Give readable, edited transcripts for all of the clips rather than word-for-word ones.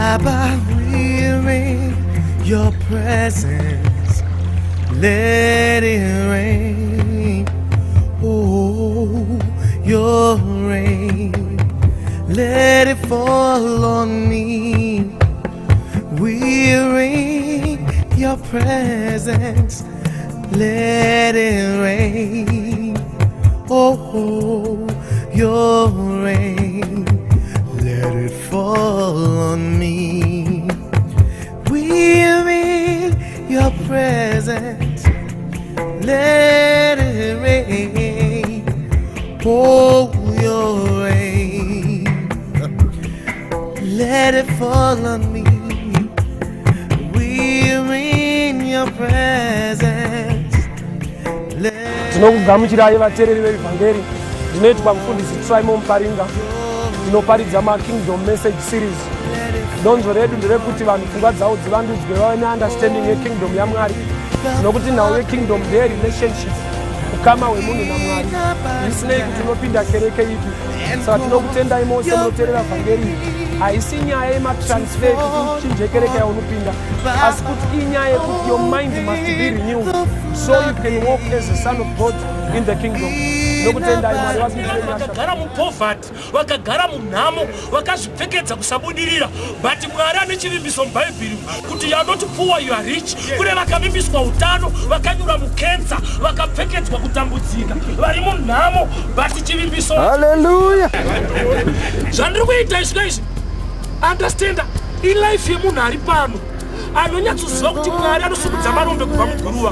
Baba, we're in your presence. Let it rain. Oh, your rain. Let it fall on me. We're in your presence. Let it rain. Oh, your rain. Let it fall on me. We're in your presence. Let it rain. Oh, your rain. Let it fall on me. We're in your presence. Let Tinokugamuchirai, vateereri vevhangeri. Ndinoitwa Mufundisi Trimo Muparinga, ndinoparidza maKingdom Message Series. Donzvo redu nderekuti vanhu pfungwa dzavo dzivandudzwe, vave neunderstanding yekingdom yaMwari, nokuti nhau yekingdom ndeyerelationship, ukama hwemunhu naMwari, zvisinei kuti unopinda kereke ipi. Saka tinokutendai mose munoteerera vhangeri iyi. Haisi nyaya yematransfer kuti uchinje kereke yaunopinda, asi kuti inyaya yekuti your mind must be renewed so you can walk as a son of God in the kingdom. Nokutendai, Mwari vakuitire nyasha. Vakagara mupoverty, vakagara munhamo, vakazvipfekedza kusabudirira, but Mwari ane chivimbiso mubhaibheri kuti you are not poor, you are rich. Kune vakavimbiswa utano, vakanyura mukensa, vakapfekedzwa kutambudzika, vari munhamo, but chivimbiso Haleluya. Zvandiri kuita izvika izvi, understanda, ilife yemunhu ari pano anonyatsoziva kuti Mwari anosumudza marombe kubva muguruva,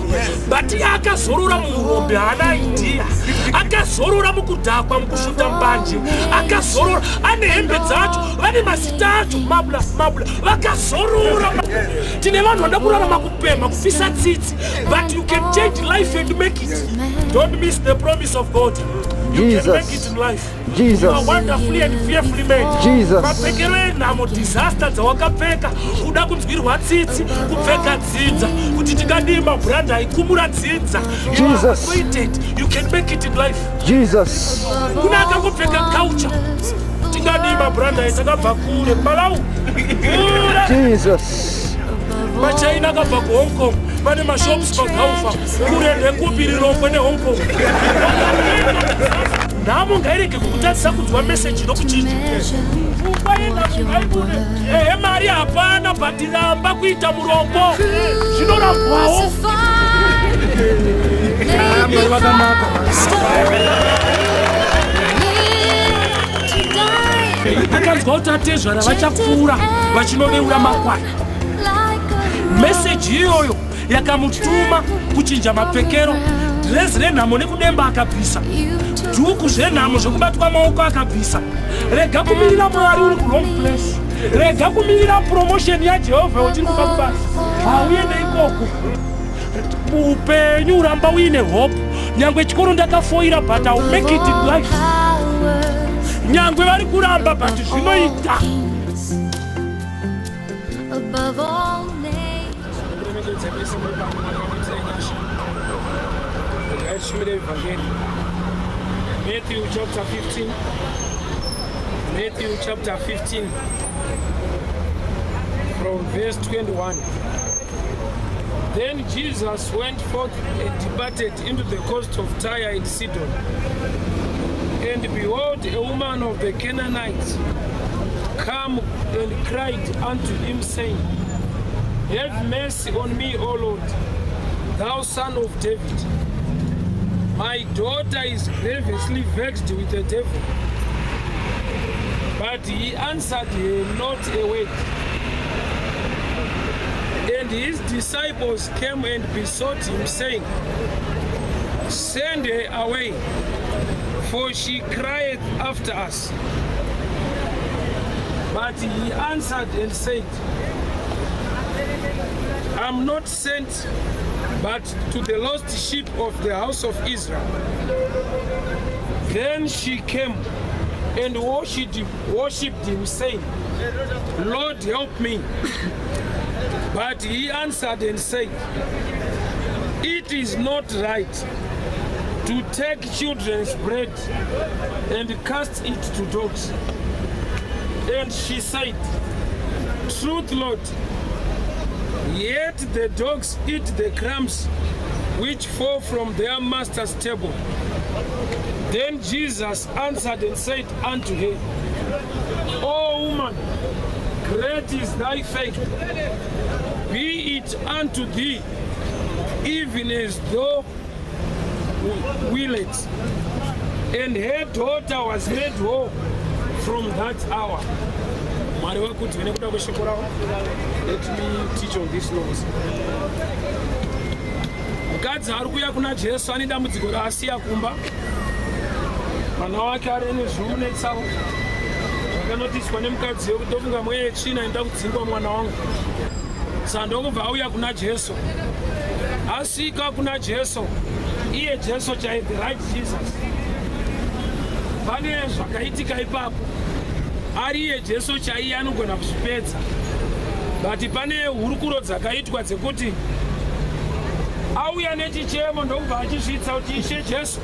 but iye akazorora muurombe, haana idea. Akazorora mukudhakwa, mukusvuta mbanje, akazorora ane hembe dzacho, vane mazita acho, mabla mabla, vakazorora. Tine vanhu vanoda kurarama kupemha, kupisa tsitsi, but you can change life and make it. Don't miss the promise of God. You can Jesus. make it in life. Jesus. You are wonderfully and fearfully made. Jesus. Mapfekero enhamo, disaster dzawakapfeka, kuda kunzwirwa tsitsi, kupfeka dzinza kuti tingadii, mabrand aikumura dzinza. You are Jesus. anointed. You can make it in life. Jesus. Kuna akangopfeka culture, tingadii, mabrand aitakabva kure, Malau kure. Jesus. MaChina akabva kuHong Kong, vane mashops pagaufa kure ndekupi, rirongwe neHong Kong. Nhamo ngairege kukutadzisa kunzwa meseji nokuchinja pfungwa yenhamo, ngaibude. Ehe, mari hapana, but ramba kuita murombo, zvinorambwawo. Mwari vakanaka. Akanzwa kuti atezvara vachapfuura vachinoveura makwai. Meseji iyoyo yakamutuma kuchinja mapfekero. Dhirezi renhamo nekudemba akabvisa, dhuku zvenhamo zvekubatwa maoko akabvisa. Rega kumirira Mwari uri kuwrong place. Rega kumirira promotion yaJehovha uchiri kuba kubasa, hauende ikoko. Upenyu, uramba uine hope. Nyangwe chikoro ndakafoira, but I'll make it in life. Nyangwe vari kuramba, but zvinoita. Above all names. Kuremekedza mese muri pano, Mwari vakuitire nyasha. Regai tishumire vhangeri. Matthew chapter 15, Matthew chapter 15 from verse 21. Then Jesus went forth and departed into the coast of Tyre and Sidon. And behold, a woman of the Canaanites come and cried unto him, saying, "Have mercy on me, O Lord, thou Son of David. My daughter is grievously vexed with the devil." But he answered her not a word. And his disciples came and besought him, saying, "Send her away, for she crieth after us." But he answered and said, "I'm not sent but to the lost sheep of the house of Israel." Then she came and worshipped him, saying, "Lord, help me." But he answered and said, "It is not right to take children's bread and cast it to dogs." And she said, Truth, Lord, yet the dogs eat the crumbs which fall from their master's table. Then Jesus answered and said unto her, O woman, great is thy faith. Be it unto thee even as thou wilt. And her daughter was made whole from that hour. Mwari vakudzwe nekuda kweshoko ravo. Let me teach on this note. Mukadzi ari kuuya kuna Jesu ane dambudziko raasiya kumba. Mwana wake ari nezvimunetsawo zvakanotiswa nemukadzi wekuti ndofunga mweya yetsvina inoda kudzingwa mwana wangu. Saka ndokubva auya kuna Jesu. Asvika kuna Jesu, iye Jesu chaiye, the right Jesus. Pane zvakaitika ipapo. Ari iye Jesu chaiye anogona kuzvipedza. But pane hurukuro dzakaitwa dzekuti auya nechichemo ndokubva achisvitsa kuti Ishe Jesu,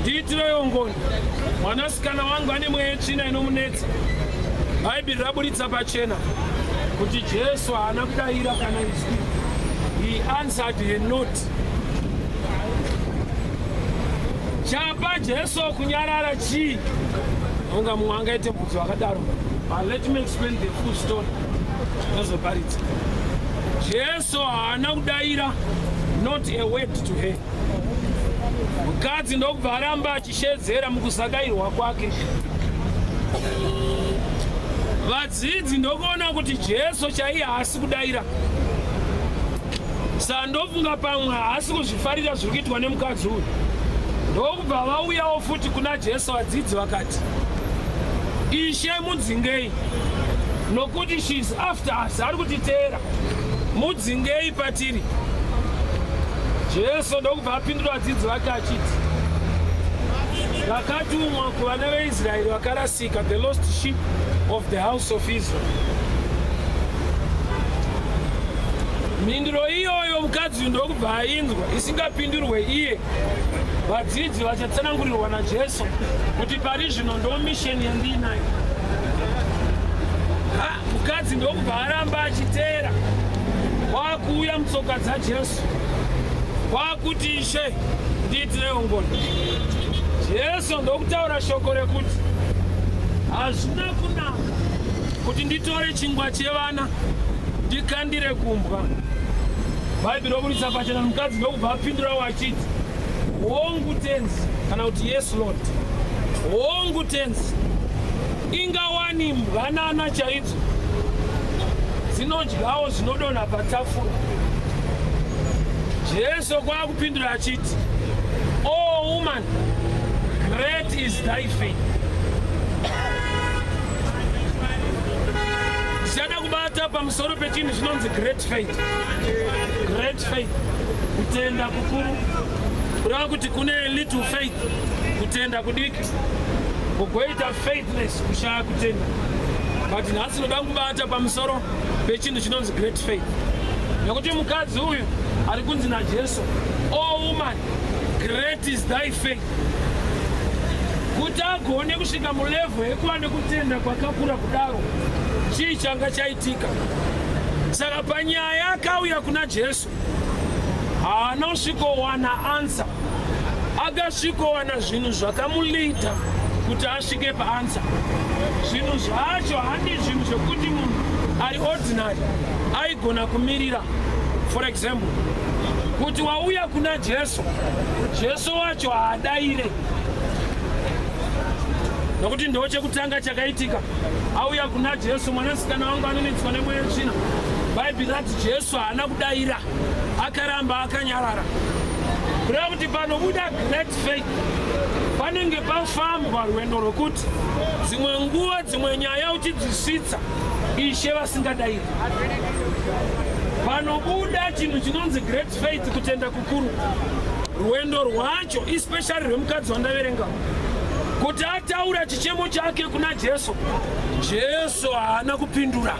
ndiitirewo ngoni, mwanasikana wangu ane mweya yetsvina inomunetsa. Bhaibheri raburitsa pachena kuti Jesu haana kudayira kana izwi. He answered her not. Chapa Jesu kunyarara chii? Unga mumwe angaite mubvunzo wakadaro. But let me explain the full story. Ndozoparidza. Jesu haana kudayira, not a word to her. Mukadzi ndokubva aramba achishedzera mukusakairwa kwake. Vadzidzi ndokuona kuti Jesu chaiye haasi kudayira. Saka ndofunga pamwe haasi kuzvifarira zviri kuitwa nemukadzi uyu. Ndokubva vauyawo futi kuna Jesu vadzidzi vakati, Ishe mudzingei, nokuti she is after us, ari kutiteera, mudzingei patiri. Jesu ndokubva apindura vadzidzi vake achiti, ndakatumwa kuvana veIsraeri vakarasika, the lost sheep of the house of Israel. Mhinduro iyoyo mukadzi uyu ndokubva ainzwa isingapindurwe iye. Vadzidzi vachatsanangurirwa naJesu kuti pari zvino ndo mission yandiinayo. Mukadzi ndokubva aramba achiteera, kwakuuya mutsoka dzaJesu, kwakuti Ishe ndiitirewo ngoni. Jesu ndokutaura shoko rekuti hazvina kunaka kuti nditore chingwa chevana ndikandire kumbwa. Bhaibheri roburitsa pachena, mukadzi ndokubva apindurawo achiti, hongu tenzi, kana kuti yes Lord, hongu tenzi, ingawani mbwanana chaidzo dzinodyawo zvinodonha patafura. Jesu kwakupindura achiti, O woman, great is thy faith. Ndichada kubata pamusoro pechinhu chinonzi great faith. Great faith, kutenda kukuru. Kureva kuti kune little faith, kutenda kudiki, kugoita faithless, kushaya kutenda. But nhasi ndoda kubata pamusoro pechinhu chinonzi great faith, nekuti mukadzi uyu ari kunzi naJesu, O woman, great is thy faith. Kuti agone kusvika mulevel yekuva nekutenda kwakakura kudaro, chii changa chaitika? Saka panyaya akauya kuna Jesu haana kusvikowana answer, akasvikowana zvinhu zvakamuleada kuti asvike paanswer. Zvinhu zvacho handi zvinhu zvekuti munhu ari ordinary aigona kumirira. For example, kuti wauya kuna Jesu, Jesu wacho haadaire, nokuti ndo chekutanga chakaitika. Auya kuna Jesu, mwanasikana wangu anonetswa nemweya tsvina. Bhaibheri rati Jesu haana kudayira, akaramba akanyarara. Kureva kuti panobuda great faith panenge pafambwa rwendo rwekuti dzimwe nguva dzimwe nyaya uchidzisvitsa Ishe vasingadayiri. Panobuda chinhu chinonzi great faith, kutenda kukuru, rwendo rwacho, especially rwemukadzi wandaverenga, kuti ataura chichemo chake kuna Jesu, Jesu haana kupindura.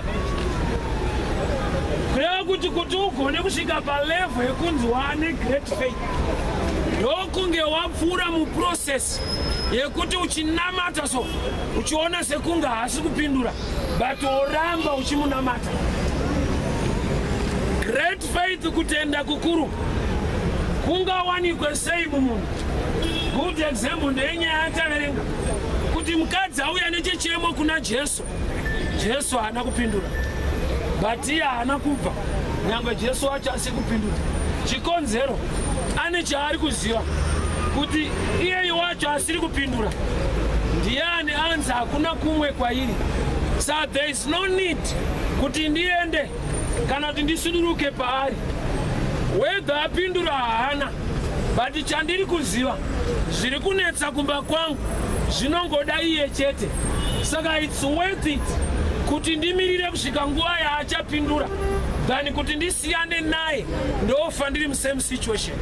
Kureva kuti ugone kusvika palevel yekunzi waane great faith, Ndokunge wapfuura muprocess yekuti uchinamata so uchiona sekunge haasi kupindura, but woramba uchimunamata. Great faith, kutenda kukuru kungawanikwe sei mumunhu? Good example ndeyenyaya yataverenga kuti mukadzi auya nechichemo kuna Jesu. Jesu haana kupindura, but iye haana kubva nyange Jesu wacho asi kupindura. Chikonzero, ane chaari kuziva kuti iyeyi wacho asiri kupindura ndiani. Anzi hakuna kumwe kwairi, so there is no need kuti ndiende kana kuti ndisuduruke paari. Whether apindura haana, but chandiri kuziva, zviri kunetsa kumba kwangu zvinongoda iye chete. Saka it's worth it kuti ndimirire kusvika nguva yaachapindura than kuti ndisiyane naye ndofa ndiri musame situation.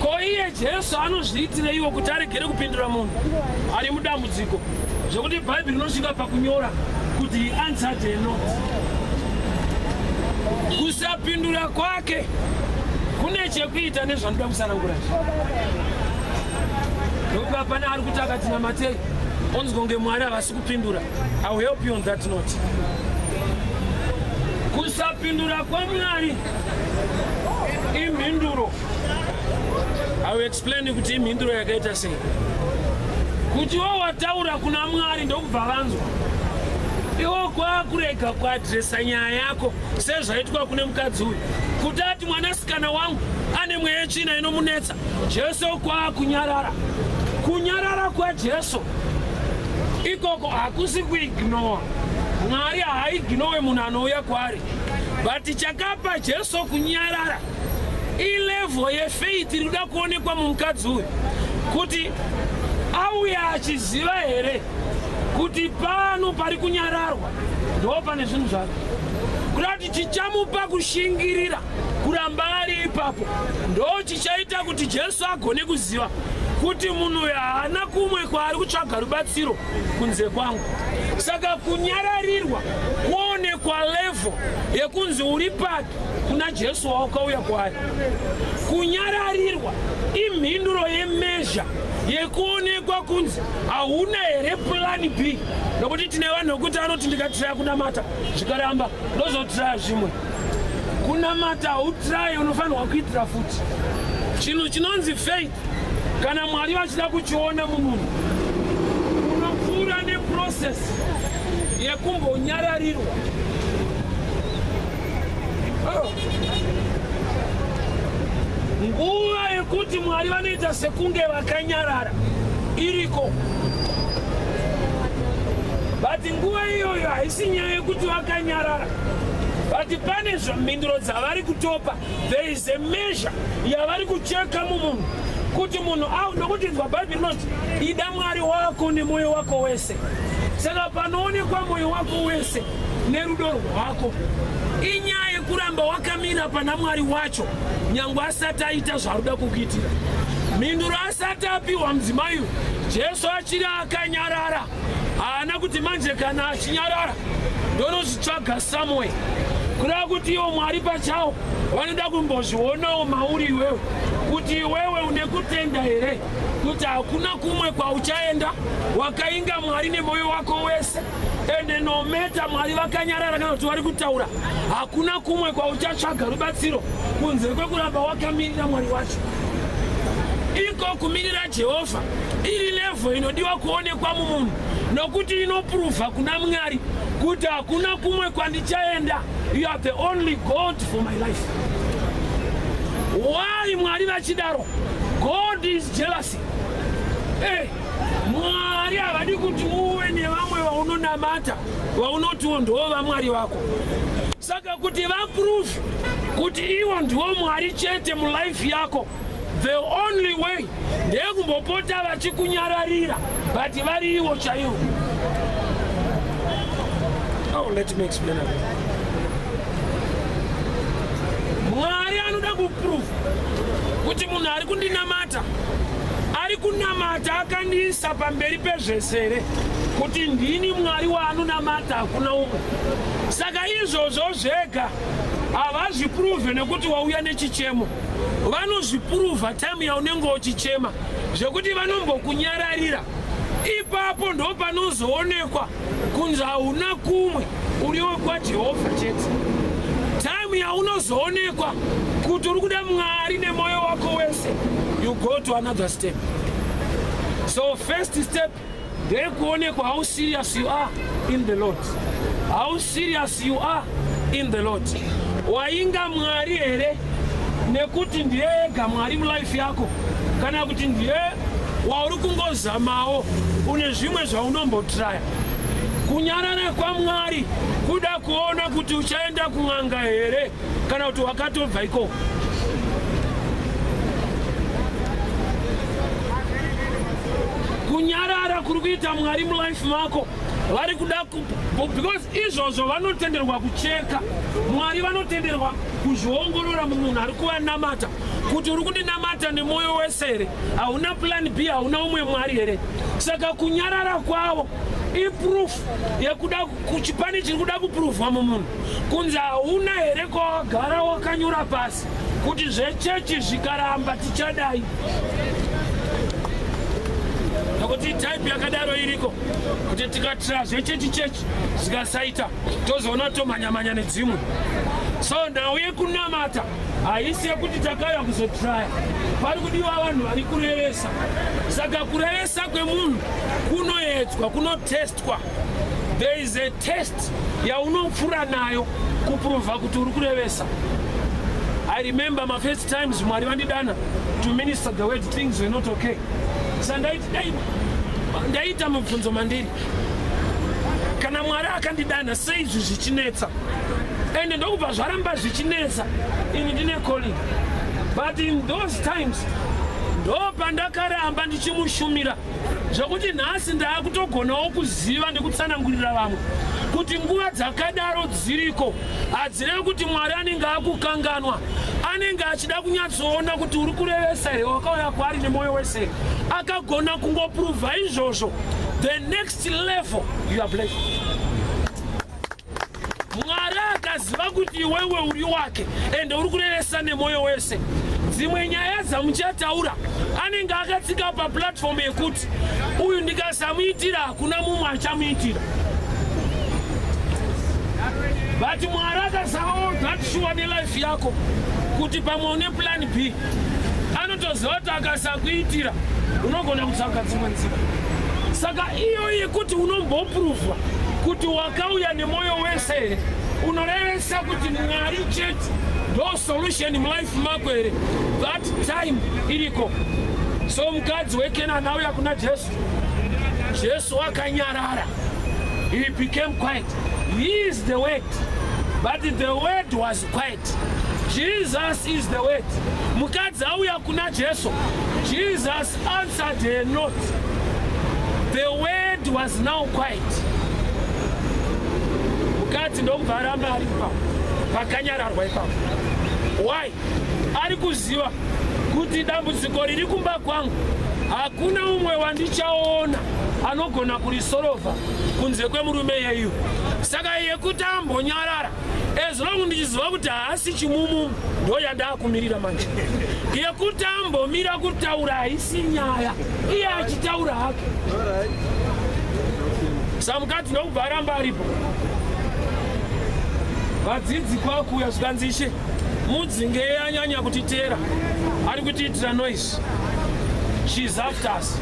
Ko iye Jesu anozviitireiwo kuti aregere kupindura munhu ari mudambudziko, zvekuti Bhaibheri rinosvika pakunyora kuti he answered not? Kusapindura kwake kune chekuita nezvanoda kusanangura izvi, nokuti hapana ari kuti akati namatei onzwa kunge Mwari havasi kupindura. I will help you on that note. Kusapindura kwaMwari imhinduro. I will explain kuti imhinduro yakaita sei, kuti iwo wataura kuna Mwari ndokubva vanzwa, iwo kwakurega kuaddressa nyaya yako, sezvaitwa kune mukadzi uyu, kuti ati mwanasikana wangu ane mweya yetsvina inomunetsa, Jesu kwakunyarara. Kunyarara kwaJesu ikoko hakusi kuignora. Mwari haaignore munhu anouya kwaari, but chakapa Jesu kunyarara ilevel yefaith iri kuda kuonekwa mumukadzi uyu, kuti auya achiziva here kuti pano pari kunyararwa ndo pane zvinhu zvake, kuda kuti chichamupa kushingirira kuramba ari ipapo ndo chichaita kuti Jesu agone kuziva kuti munhu uyu haana kumwe kwaari kutsvaga rubatsiro kunze kwangu. Saka kunyararirwa kuonekwa level yekunzi uri papi kuna Jesu wawakauya kwaari. Kunyararirwa imhinduro yemeasure yekuonekwa kunzi hauna here plan B, nokuti tine vanhu vekuti anoti ndikatraya kunamata zvikaramba, ndozotraya zvimwe. Kunamata hautrayi, unofanirwa kuitira futi. Chinhu chinonzi faith, kana Mwari vachida kuchiona mumunhu, unopfuura neprocess yekumbonyararirwa. Oh. Nguva yekuti Mwari vanoita sekunge vakanyarara iriko, but nguva iyoyo haisi nyaya yekuti vakanyarara, but pane mhinduro dzavari kutopa. There is a measure yavari kucheka mumunhu kuti munhu au, nokuti nzwa, Bhaibheri rinoti ida Mwari wako nemwoyo wako wese. Saka panoonekwa mwoyo wako wese nerudo rwako inyaya yekuramba wakamira pana Mwari wacho nyange asati aita zvaruda kukuitira. Mhinduro asati apiwa mudzimai uyu, Jesu achiri akanyarara. Haana kuti manje kana achinyarara ndonozvitsvaga somewhere, kureva kuti iwo Mwari pachawo vanoda kumbozvionawo mauri iwewe, kuti iwewe une kutenda here kuti hakuna kumwe kwauchaenda, wakainga Mwari nemwoyo wako wese, ende no matter Mwari vakanyarara kana kuti vari kutaura, hakuna kumwe kwauchatsvaga rubatsiro kunze kwekuramba wakamirira Mwari wacho. Iko kumirira Jehovha iri level inodiwa kuonekwa mumunhu, nokuti inoprova kuna Mwari kuti hakuna kumwe kwandichaenda, you are the only God for my life. Why Mwari vachidaro? God is jealousy. Hey, Mwari havadi kuti uve nevamwe vaunonamata vaunotiwo ndo vamwari vako. Saka kuti vaprove kuti iwo ndiwo Mwari chete mulife yako, the only way ndeyekumbopota vachikunyararira, but vari iwo chaiwo. Oh, let me explain again. Mwari anoda kuprove kuti munhu ari kundinamata ari kunamata. Yekunamata akandiisa pamberi pezvesere kuti ndini Mwari waanonamata, hakuna umwe. Saka izvozvo zvega havazvipuruvhe nekuti wauya nechichemo. Vanozvipuruvha time yaunenge uchichema, zvekuti vanombokunyararira ipapo, ndo panozoonekwa kunzi hauna kumwe, uri wekwaJehovha chete. Time yaunozoonekwa kuti uri kuda Mwari nemwoyo wako wese, you go to another step. So first step ndeyekuonekwa how serious you are in the Lord, how serious you are in the Lord. Wainga Mwari here nekuti ndiye ega Mwari mulife yako, kana kuti ndiye wauri kungozamawo, une zvimwe zvaunombotraya? Kunyarara kwaMwari kuda kuona kuti uchaenda kun'anga here kana kuti wakatobva ikoko. Kunyarara kuri kuita Mwari mulife mako, vari kuda, because izvozvo vanotenderwa kucheka. Mwari vanotenderwa kuzviongorora mumunhu ari kuvanamata kuti uri kundinamata nemwoyo wese here, hauna plan B, hauna umwe Mwari here? Saka kunyarara kwavo iproof yekuda pane chiri kuda kupuruvhwa mumunhu, kunzi hauna here kwawagara wakanyora pasi kuti zvechechi zvikaramba tichadai? Nokuti type yakadaro iriko, kuti tikatira zvechechi, chechi zvikasaita, tozoona tomhanyamhanya nedzimwe. So nhau yekunamata haisi yekuti takauya kuzotraya. Pari kudiwa vanhu vari kurevesa. Saka kurevesa kwemunhu kunoedzwa, kunotestwa. There is a test yaunopfuura nayo kupuruvha kuti uri kurevesa. I remember my first times Mwari vandidana to minister the word, things were not okay. Sa ndaita mubvunzo mandiri, kana Mwari akandidana, sei izvi zvichinetsa? Ende ndokubva zvaramba zvichinetsa, ini ndine calling. But in those times ndo pandakaramba ndichimushumira, zvokuti nhasi ndaakutogonawo kuziva nekutsanangurira vamwe kuti nguva dzakadaro dziriko. Hadzirevi kuti Mwari anenge akukanganwa, anenge achida kunyatsoona kuti uri kurevesa here, wakauya kwaari nemwoyo wese. Akagona kungopuruvha izvozvo, the next level you are blessed. Mwari akaziva kuti iwewe uri wake ende uri kurevesa nemwoyo wese, dzimwe nyaya dzamuchataura anenge akatsika paplatform yekuti uyu ndikasamuitira hakuna mumwe achamuitira. But Mwari akasavawo that sure nelife yako kuti pamwe une plan B, anotoziva kuti akasakuitira unogona kutsvaga dzimwe nzira. Saka iyo yekuti unombopuruvhwa kuti wakauya nemwoyo wese here, unorevesa kuti Mwari chete ndo solution mulife mako here, that time iriko. So mukadzi weKenani auya kuna Jesu, Jesu akanyarara. He became quiet. He is the word, but the word was quiet. Jesus is the word. Mukadzi auya kuna Jesu, Jesus answered her not. The word was now quiet. Mukadzi ndokubva aramba ari ipapo pakanyararwa ipapo. Why? Ari kuziva kuti dambudziko riri kumba kwangu hakuna umwe wandichaona anogona kurisorovha kunze kwemurume yeyu. Saka yekuti ambonyarara, as long ndichiziva kuti haasi chimumumu, ndo yandaakumirira manje. Yekuti ambomira kutaura haisi nyaya, iye achitaura hake. Samukadzi ndokubva aramba aripo. Vadzidzi kwakuuya, zvikanzi, "Ishe, mudzinge, anyanya kutiteera, ari kutiitira noise, she's after us."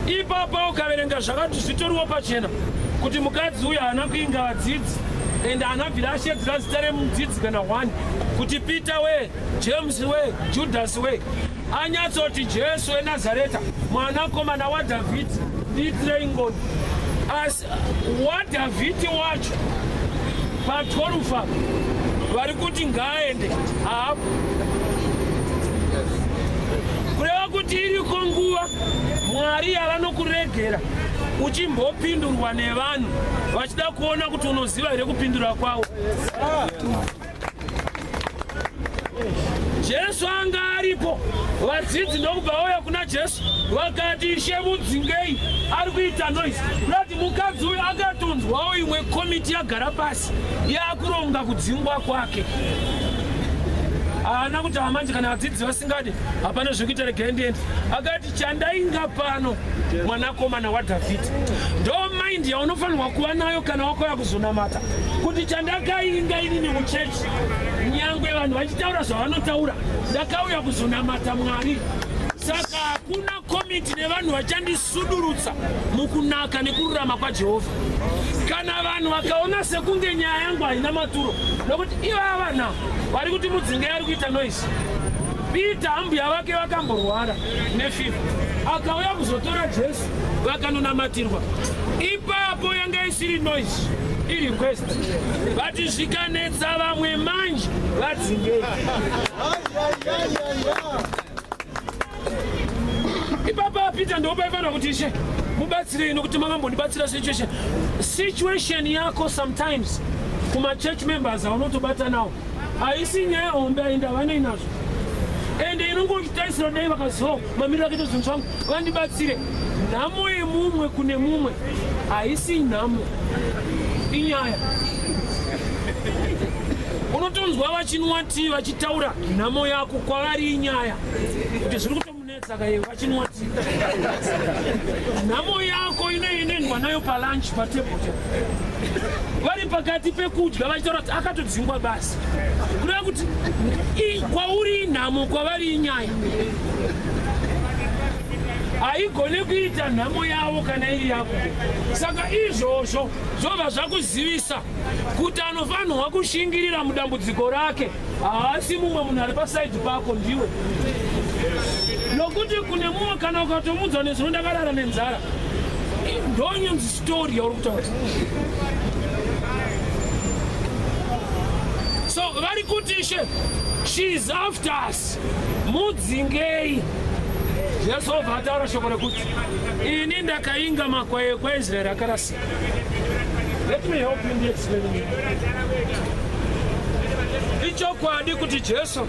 Ipapo ukaverenga zvakati zvitoriwo pachena kuti mukadzi uyu haana kuinga vadzidzi, ende haana bvira ashedzera zita remudzidzi kana 1 kuti Peter we, James we, Judas we. Anyatsoti, "Jesu weNazareta, mwanakomana waDhavhidhi, ndiitirei ngoni." Asi waDhavhidhi wacho pa12 vari kuti ngaaende haapo. Kureva kuti iriko nguva Mwari yavanokuregera uchimbopindurwa nevanhu vachida kuona kuti unoziva here kupindura kwavo. Jesu anga aripo, vadzidzi ndokubva vauya kuna Jesu vakati, Ishe, mudzingei, ari kuita noise. Kurati mukadzi uyu akatonzwawo imwe komiti yagara pasi yakuronga kudzingwa kwake. Haana kuti hamanje kana vadzidzi vasingadi hapana zvekuita, regai ndiende. Akati, chandainga pano mwanakomana waDhavhidhi. Ndo mind yaunofanirwa kuva nayo kana wakauya kuzonamata, kuti chandakainga inini muchechi, nyangwe vanhu vachitaura zvavanotaura, ndakauya kuzonamata Mwari. Saka hakuna komiti nevanhu vachandisudurutsa mukunaka nekururama kwaJehovha. Kana vanhu vakaona sekunge nyaya yangu haina maturo, nokuti ivava vanhu vari kuti mudzinge ari kuita noise. Peter, ambuya vake vakamborwara nefever, akauya kuzotora Jesu, vakanonamatirwa ipapo. Yanga isiri noise, irequest. But zvikanetsa vamwe manje, vadzingei. Ipapa Peter ndopaifanira kuti, Ishe, mubatsirei, nokuti makambondibatsira. Situation yako sometimes kumachurch members aunotobata nawo haisi nyaya hombe, ainda vanei nazvo, ende inongochitarisira dai vakazivawo mamiriro akaita zvinhu zvangu, vandibatsire. Nhamo yemumwe kune mumwe haisi nhamo, inyaya. Unotonzwa vachinwa tii vachitaura nhamo yako, kwavari inyaya, kuti zviri kutomunetsa kaye vachinwa tii. Nhamo yako inoendwa nayo palunch patable, vari pakati pekudya vachitaura kuti akatodzingwa basi. Kureva kuti kwauri inhamo, kwavari inyaya. Haigone kuita nhamo yavo kana iri yako. Saka izvozvo zvobva zvakuzivisa kuti anofanirwa kushingirira mudambudziko rake haasi mumwe munhu ari paside pako, ndiwe. Nokuti kune mumwe kana ukatomudza nezvino ndakarara nenzara, ndonyonzi story yauri kutaura. So vari kuti, Ishe, she is after us, mudzingei. Jesu obva ataura shoko rekuti, ini ndakainga makwai ekwaIsraeri akarasika. Let me help you in explaining. Ichokwadi kuti Jesu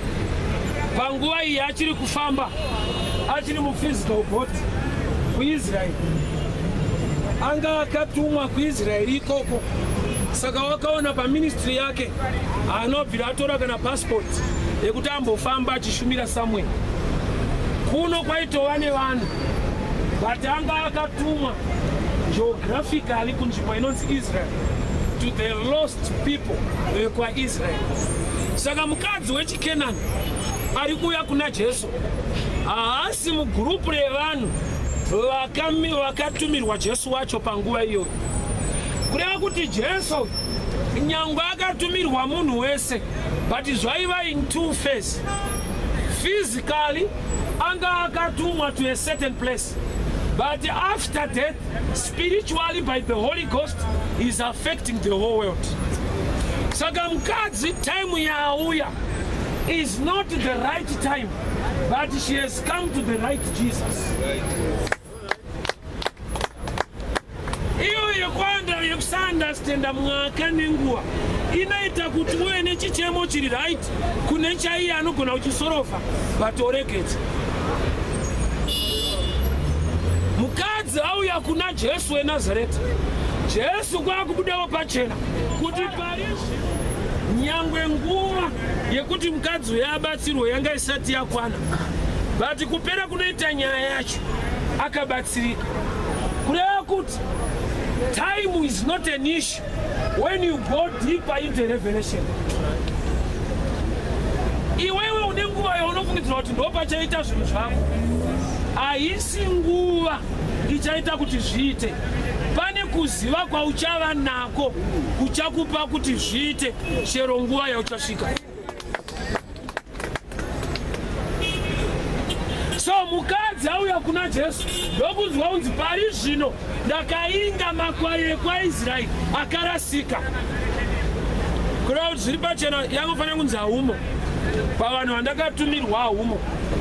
panguva iyi achiri kufamba, achiri muphysical body kuIsraeri, anga akatumwa kuIsraeri ikoko. Saka wakaona paministry yake anobvira atora kana passport yekuti ambofamba achishumira somewhere. Kuno kwaitova nevanhu, but anga akatumwa geographically kunzvimbo inonzi Israel, to the lost people vekwaIsrael. Saka mukadzi wechiKenani ari kuuya kuna Jesu haasi mugurupu revanhu vakatumirwa Jesu wacho panguva iyoyo. Kureva kuti Jesu nyangwe akatumirwa munhu wese, but zvaiva in two phase. Physically anga akatumwa to a certain place, but after death, spiritually by the Holy Ghost is affecting the whole world. Saka mukadzi time yaauya is not the right time, but she has come to the right Jesus. Iyo yekwanda yekusaunderstanda mwaka nenguva inoita kuti uve nechichemo chiri right kune chaiye anogona kuchisolva, but oregedza. Mukadzi auya kuna Jesu weNazareta, Jesu kwakubudawo pachena kuti parizvi nyangwe nguva yekuti mukadzi uyo abatsirwe yanga isati yakwana, but kupera kunoita nyaya yacho akabatsirika. Kureva kuti time is not an issue when you go deeper into revelation. Iwewe une nguva yaunofungidzira kuti ndo pachaita zvinhu zvako, haisi nguva ichaita kuti zviite. Pane kuziva kwauchava nako kuchakupa kuti zviite chero nguva yauchasvika. So mukadzi auya kuna Jesu, ndokunzwa unzi, pari zvino ndakainga makwai ekwaIsraeri akarasika. Kureva kuti zviri pachena yangofanira kunzi haumo pavanhu vandakatumirwa, haumo.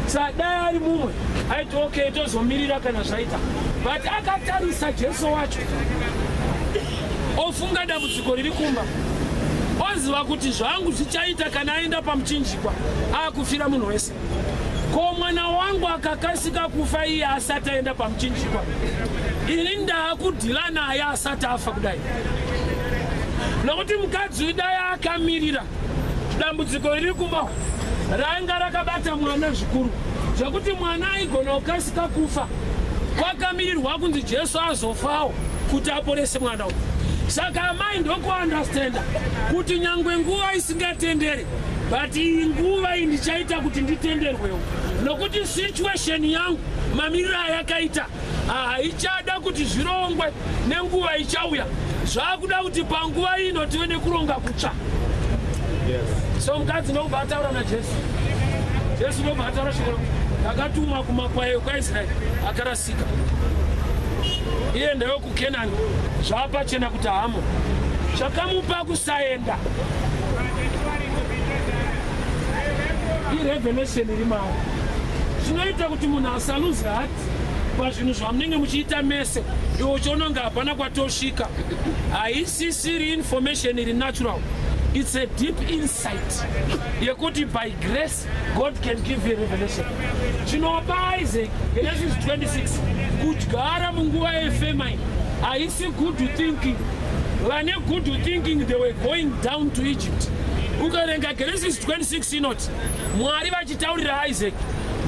Sa dai ari mumwe aiti, okay, tozomirira kana zvaita. But akatarisa Jesu wacho, ofunga dambudziko riri kumba, onzi Aiziva kuti zvangu zvichaita kana aenda pamuchinjikwa akufira munhu wese. Ko mwana wangu akakasika kufa iye asati aenda pamuchinjikwa, ini ndaakudhila naye asati afa kudai. Nokuti mukadzi uyu dai akamirira dambudziko riri kumba rainga rakabata mwana zvikuru zvekuti mwana aigona kukasika kufa, kwakamirirwa kunzi Jesu azofawo kuti aporese mwana uyu. Saka amai ndokuandastenda kuti nyangwe nguva isingatenderi, but iyi nguva iyi ndichaita kuti nditenderwewo, nokuti situation yangu mamiriro ayakaita haichada kuti zvirongwe nenguva ichauya, zvakuda kuti panguva ino tive nekuronga kutsva. So mukadzi ndokubva ataura naJesu. Jesu ndobva ataura shoko, ndakatumwa kumakwai ekwaIsraeri akarasika. Iye ndewekuKenani, zvapachena kuti hamo chakamupa kusaenda irevelation iri maari. Zvinoita kuti munhu asaluze heart pazvinhu zvamunenge muchiita mese, iwe uchiona kunge hapana kwatosvika. Haisisiri information iri natural, it's a deep insight yekuti by grace God can give you a revelation. Chinopa Isaac, Genesis 26, kudyara munguva yefamine haisi good thinking. Vane good thinking, they were going down to Egypt. Ukaverenga Genesis 26 inoti Mwari vachitaurira Isaac,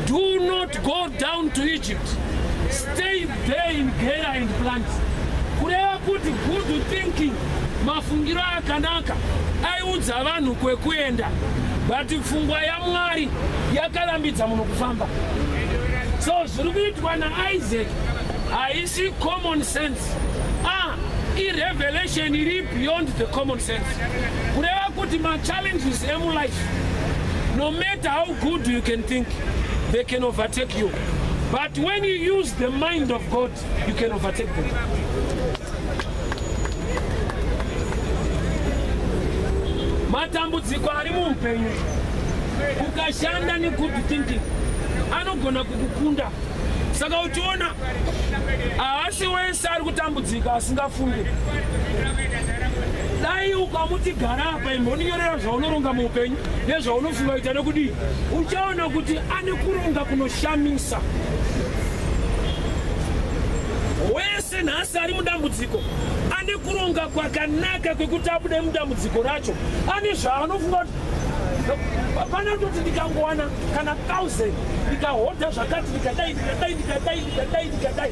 do not go down to Egypt, stay there in Gera and plant. Kureva kuti good thinking, mafungiro akanaka aiudza vanhu kwekuenda, but pfungwa yaMwari yakarambidza munhu kufamba. So zviri kuitwa naIsaac haisi common sense, irevelation iri beyond the common sense. Kureva kuti machallenges emulife, no matter how good you can think, they can overtake you, but when you use the mind of God, you can overtake them. Matambudziko ari muupenyu, ukashanda negood thinking, anogona kukukunda. Saka uchiona haasi wese ari kutambudzika asingafungi. Dai ukamuti gara apa, imbondinyorera zvaunoronga muupenyu nezvaunofunga kuita nekudii, uchaona kuti ane kuronga kunoshamisa. Wese nhasi ari mudambudziko ane kuronga kwakanaka kwekuti abude mudambudziko racho. Ane zvaanofunga kuti pana kutoti ndikangowana kana 1000, ndikahodha zvakati, ndikadai, ndikadai, ndikadai, ndikadai, ndikadai.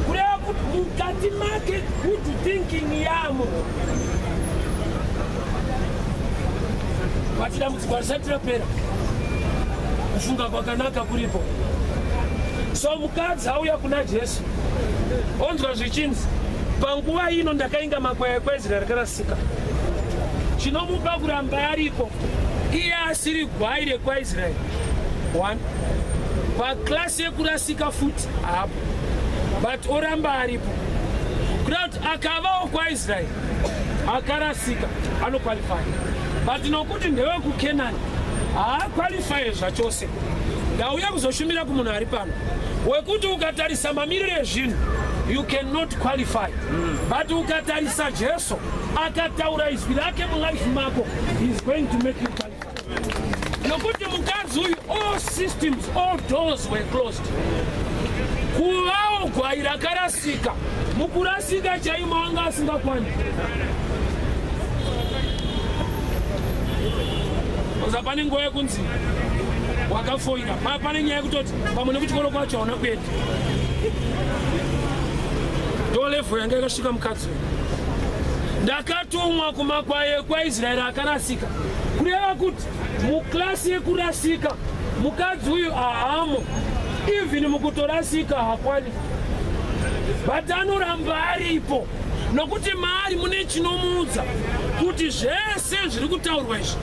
Kureva kuti mukati make good thinking yamo, but dambudziko harisati rapera, kufunga kwakanaka kuripo. So mukadzi auya kuna Jesu, onzwa zvichinzi panguva ino ndakainga makwai ekwaIsraeri rakarasika. Chinomupa kuramba ariko iye asiri gwai rekwaIsraeri, one paklasi yekurasika futi hapo, but oramba aripo, kuda kuti akavawo kwaIsraeri akarasika anoqualify, but nokuti ndewekuKenani haaqualify zvachose. Ndauya kuzoshumira kumunhu ari pano wekuti ukatarisa mamiriro ezvinhu, you cannot qualify, but ukatarisa Jesu akataura izwi rake mulife mako, he is going to make you qualify. Nokuti mukadzi uyu, all systems, all doors were closed. Kuvawo gwai rakarasika, mukurasika chaimo anga asingakwani. Oza pane nguva yekunzi wakafoira, pane nyaya yekutoti pamwe nekuchikoro kwacho hauna kuenda. Ndo level yanga yakasvika mukadzi uyu. Ndakatumwa kumakwai ekwaIsraeri akarasika, kureva kuti muklasi yekurasika mukadzi uyu ahamo. Even mukutorasika hakwani, but anoramba aripo nokuti maari mune chinomuudza kuti zvese zviri kutaurwa izvi,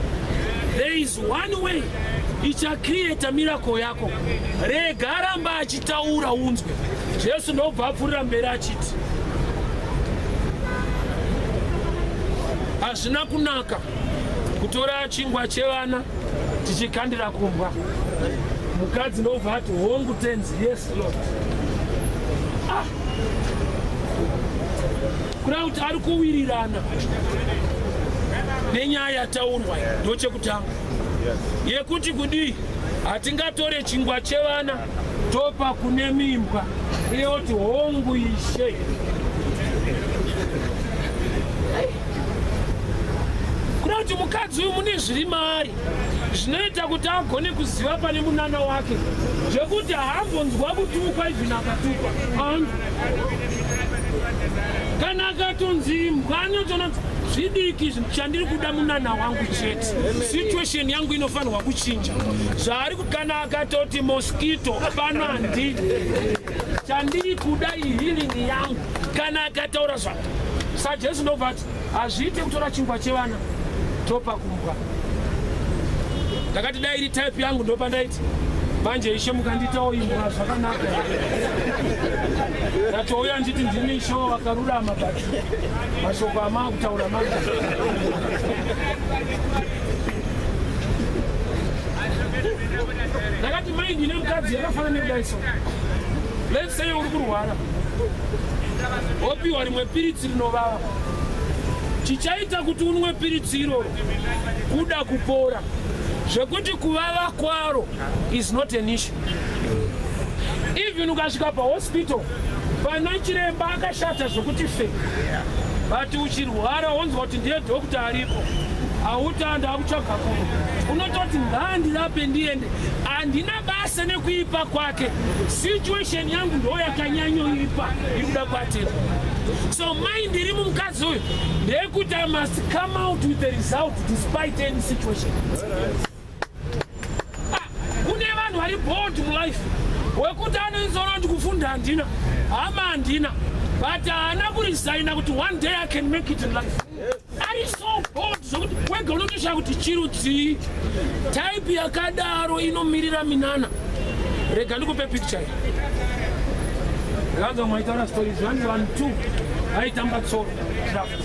there is one way ichacreata miracle yako. Rega ramba achitaura unzwe. Jesu ndobva apfuurira mberi achiti hazvina kunaka kutora chingwa chevana tichikandira kumbwa. Mukadzi ndobva ati, hongu tenzi, yes Lord. Ah. Kuda kuti ari kuwirirana. Nenyaya yataurwa ndochekutanga yekuti kudii, hatingatore chingwa chevana topa kune mimbwa. Iye oti, "Hongu Ishe." Kuda kuti mukadzi uyu mune zviri maari zvinoita kuti agone kuziva pane munana wake, zvekuti haambonzwa kutukwa. Even akatukwa anzwa, kana akatonzi imbwa, anotoona zvidiki. Chandiri kuda munana wangu chete, situation yangu inofanirwa kuchinja. Zvaari kana akatoti mosquito pano, handidi. Chandiri kuda ihealing yangu. Kana akataura zva saJesu, ndobva ati, "Hazviite kutora chingwa chevana topa kumbwa." Ndakati dai iri type yangu, ndopa ndaiti, "Manje Ishe, mukandiitawo imbwa zvakanaka." Ndatouya nditi ndimi Ishe wakarurama, but mashoko amaa kutaura manje. Ndakati mai, ndine mukadzi yakafanana nekudai. So let's say uri kurwara, wopiwa rimwe piritsi rinovava. Chichaita kuti unwe piritsi iroro kuda kupora, zvekuti kuvava kwaro is not an issue. Even ukasvika pahospital pana chiremba akashata zvokuti fe, but uchirwara wonzwa kuti ndiye doctor aripo, hauti andakutsvaga kuno, unototi ngaandirape ndiende, handina basa nekuipa kwake, situation yangu ndo yakanyanyoipa iri kuda kuatenda. So mind iri mumukadzi uyu ndeyekuti I must come out with the result despite any situation. Ah, kune vanhu vari bold mulife wekuti anoinzona kuti kufunda handina, hama handina, but haana kuresigna kuti one day I can make it in life. Ari so bold zvokuti wega unotoshaya kuti chirudzii. Type yakadaro inomirira minana. Rega ndikupe picture iyi. Ndakanzwa mwaitaura stories, vanzi vanhu two vaitamba tsoro, draft.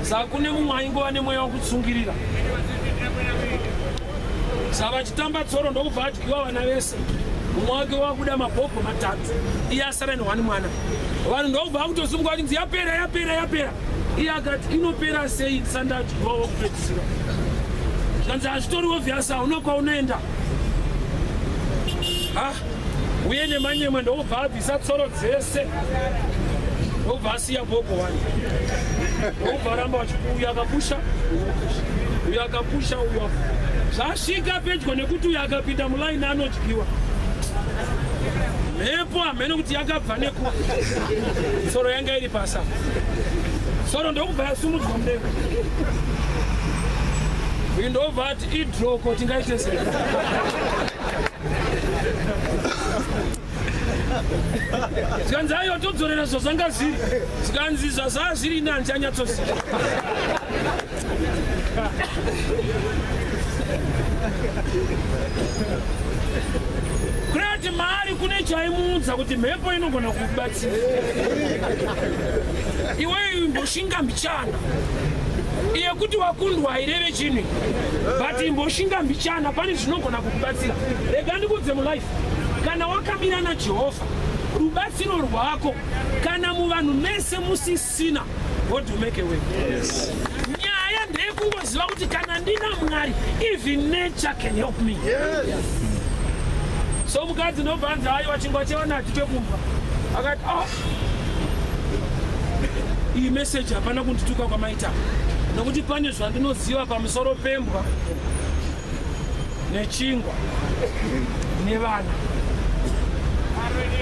Saka kune mumwe aingova nemweya wekutsungirira. Saka vachitamba tsoro, ndokubva adyiwa vana vese. Mumwe wake wakuda mabhobho matatu, iye asara nehwani mwana. Vanhu ndokubva vakutosimuka vachinzi, "Yapera, yapera, yapera." Iye akati, "Inopera sei ndisandadyiwa wokupedzisira?" Zvanzi, "Hazvitori obvious, hauna kwaunoenda." Ah, uye nemanyemwe, ndokubva abvisa tsoro dzese, ndokubva asiya bhobho wani, ndokubva aramba uyu akapusha, uyu akapusha, uyu. Zvasvika pedyo nekuti uyu akapinda mulaini anodyiwa, mhepo hamene kuti yakabva nekupi, tsoro yanga iri pasa, tsoro ndokubva yasumudzwa mudenga. Uyu ndobva ati, "Idroko, tingaite sei?" Zikanzi, "Aiwa, todzorera zvazvanga zviri." Zikanzi, "Zvazvaa zviri ini handichanyatsoziva." Kureva kuti maari kune chaimuudza kuti mhepo inogona kukubatsira iwe, imboshinga mbichana. Iye kuti wakundwa haireve chinhu, but imboshinga mbichana, pane zvinogona kukubatsira. Rega ndikudze, mulife kana wakamira naJehovha, rubatsiro rwako kana muvanhu mese musisina, God will make a way. Nyaya ndeyekungoziva kuti kana ndina Mwari, even nature can help me. So mukadzi ndobvanzi, "Aiwa, chingwa chevana hachipe kumbwa." Akati, "Oh, iyi meseji hapana kundituka kwamaita, nokuti pane zvandinoziva pamusoro pembwa nechingwa nevana."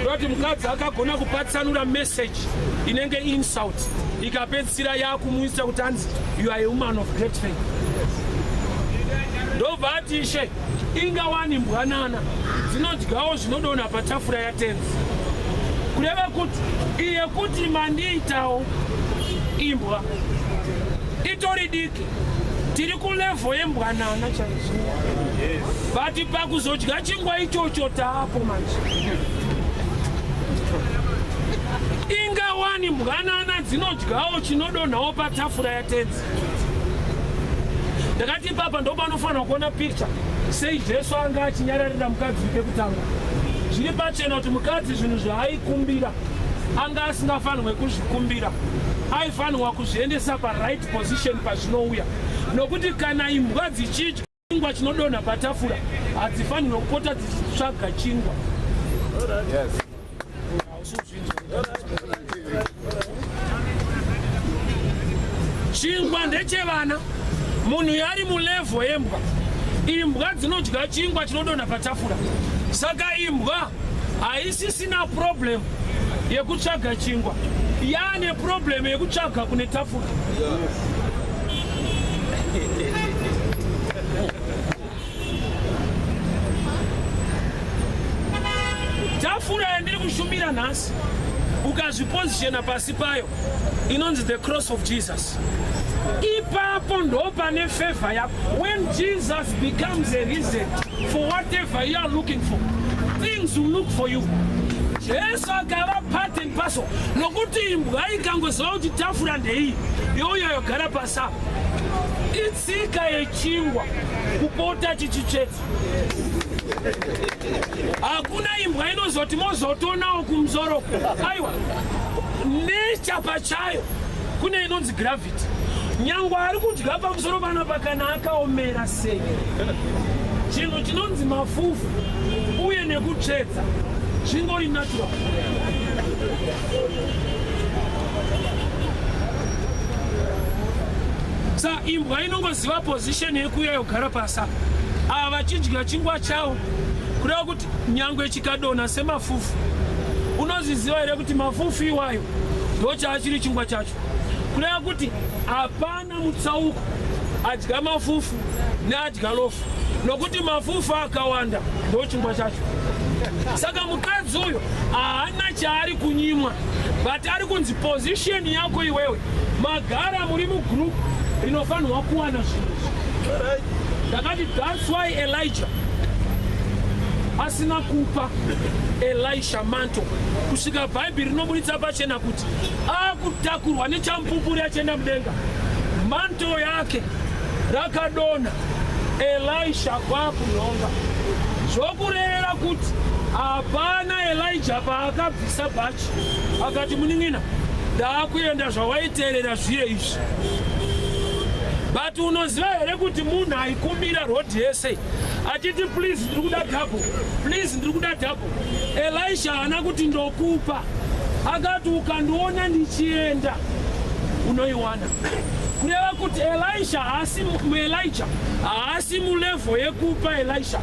Ndoti mukadzi akagona kupatsanura meseji inenge insult, ikapedzisira yakumuisa kuti anzi, "You are a woman of great faith." Ndobva ati, "Ishe, ingawani mbwanana dzinodyawo zvinodonha patafura yatenzi." Kureva kuti iye kuti mandiitawo imbwa itori diki, tiri kulevel yembwanana chaizvo, but pakuzodya chingwa ichocho taapo manje. Ingawani mbwanana dzinodyawo chinodonhawo patafura yatenzi. Ndakati ipapa ndo panofanira kuona picture sei Jesu anga achinyararira mukadzi pekutanga. Zviri pachena kuti mukadzi zvinhu zvaaikumbira anga asingafanirwe kuzvikumbira. Aifanirwa kuzviendesa paright position pazvinouya, nokuti kana imbwa dzichidya chingwa chinodonha patafura, hadzifanirwe kupota dzichitsvaga chingwa. Chingwa ndechevana. Munhu yari mulevel yembwa. Imbwa dzinodya chingwa chinodonha patafura, saka imbwa haisisina problem yekutsvaga chingwa, yaane problem yekutsvaga kune tafura. Tafura yandiri kushumira nhasi, ukazvipozishena pasi payo, inonzi the cross of Jesus. Ipapo ndo pane favor yako. When Jesus becomes a reason for whatever you are looking for, things will look for you. Jesu akava part and parcel, nokuti imbwa ikangoziva kuti tafura ndeiyi, youya yogara pasi apo. Itsika yechingwa kupota chichitsvetsa. Hakuna imbwa inozoti mozotonawo kumusoro. Aiwa, nature pachayo kune inonzi gravity. Nyangwe ari kudya pamusoro panapa, kana akaomera sei, chinhu chinonzi mafufu uye nekutsvedza zvingori natural. Sa imbwa inongoziva position yekuuya yogara pasi apa, ava vachidya chingwa chavo, kureva kuti nyangwe chikadonha semafufu, unozviziva here kuti mafufu iwayo ndochaachiri chingwa chacho? Kureva kuti hapana mutsauko adya mafufu neadya loaf, nokuti mafufu akawanda ndochingwa chacho. Saka mukadzi uyo haana chaari kunyimwa, but ari kunzi position yako iwewe, magara muri mugroup rinofanirwa kuwana zvinhu izvi. Ndakati that's why Elijah asina kupa Elisha mantle kusvika Bhaibheri rinobuditsa pachena kuti akutakurwa nechamupupuri achienda mudenga, mantle yake rakadonha, Elisha kwakunhonga. Zvokurevera kuti hapana Elija paakabvisa bhachi akati, "Munin'ina, ndaakuenda, zvawaiteerera zviye izvi." But unoziva here kuti munhu aikumbira road yese achiti, "Please, ndiri kuda double, please, ndiri kuda double"? Elisha haana kuti, "Ndokupa." Akati, "Ukandiona ndichienda, unoiwana." Kureva kuti Elisha haasi muelija, haasi mulevel yekupa Elisha,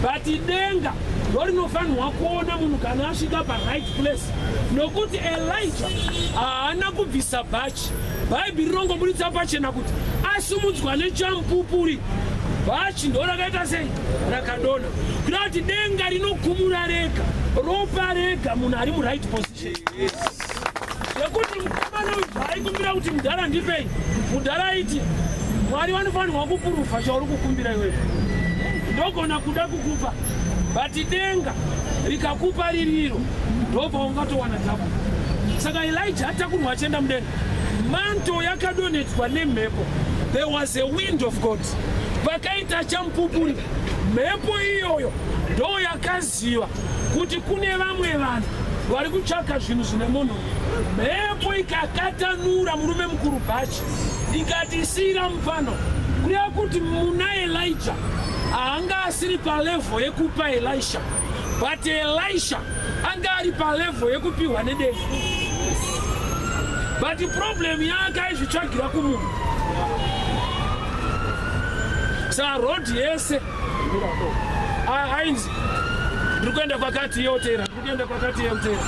but denga ndo rinofanirwa kuona munhu kana asvika paright place, nokuti Elija haana kubvisa bhachi. Bhaibheri rinongobuditsa pachena kuti asumudzwa nechamupupuri, bhachi ndo rakaita sei? Rakadonha. Kureva kuti denga rinokumura rega, ropa rega munhu ari muright position. Zvekuti mukomana uyu aikumbira kuti, "Mudhara, ndipei," mudhara aiti, "Mwari vanofanirwa kupurufa chauri kukumbira iwewe. Ndogona kuda kukupa, but denga rikakupa ririro, ndopaungatowana double." Saka Elija atakurwa achienda mudenga, mantle yakadonhedzwa nemhepo. There was a wind of God, pakaita chamupupuri. Mhepo iyoyo ndo yakaziva kuti kune vamwe vanhu vari kutsvaka zvinhu zvine munhu. Mhepo ikakatanura murume mukuru bhachi, ikati, "Siyira mupano." Kureva kuti muna Elija haanga asiri palevel yekupa Elisha, but Elisha anga ari palevel yekupiwa nedenga. But problem yake, aizvitsvagira kumunhu. Sa road yese ainzi, "Ndiri kuenda kwakati," yotera, "Ndiri kuenda kwakati," yotera.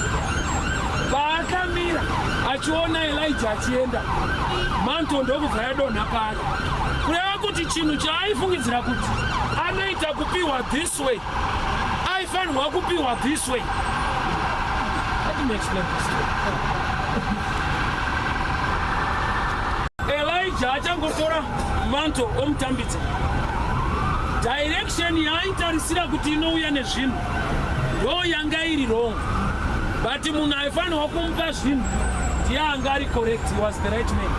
Paakamira achiona Elija achienda, mantle ndokubva yadonha paari. Kureva kuti chinhu chaaifungidzira kuti anoita kupiwa this way, aifanirwa kupiwa this way. Let me explain this to you. Elijah achangotora mantle omutambidza, direction yaaitarisira kuti inouya nezvinhu ndo yanga iri wrong, but munhu aifanirwa kumupa zvinhu ndiye anga ari correct. He was the right man,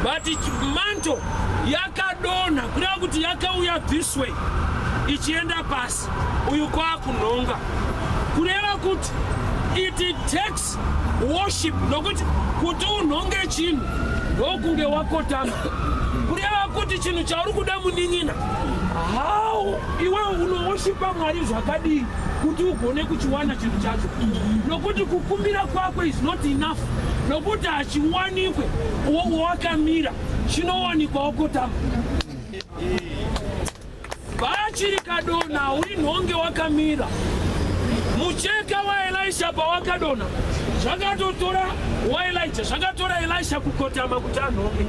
but mantle yakadonha. Kureva kuti yakauya this way ichienda pasi, uyu kwakunhonga. Kureva kuti It takes worship, nokuti kuti unhonge chinhu ndokunge wakotama, kureva kuti chinhu chauri kuda, munin'ina, how iwe unowoshipa Mwari zvakadii kuti ugone kuchiwana chinhu chacho? Nokuti kukumbira kwako is not enough, nokuti hachiwanikwe wakamira, chinowanikwa wakotama. Bachiri kadonha uri nhonge wakamira. Mucheka waElisha pawakadonha, zvakatotora waElija, zvakatora Elisha kukotama kuti anhonge,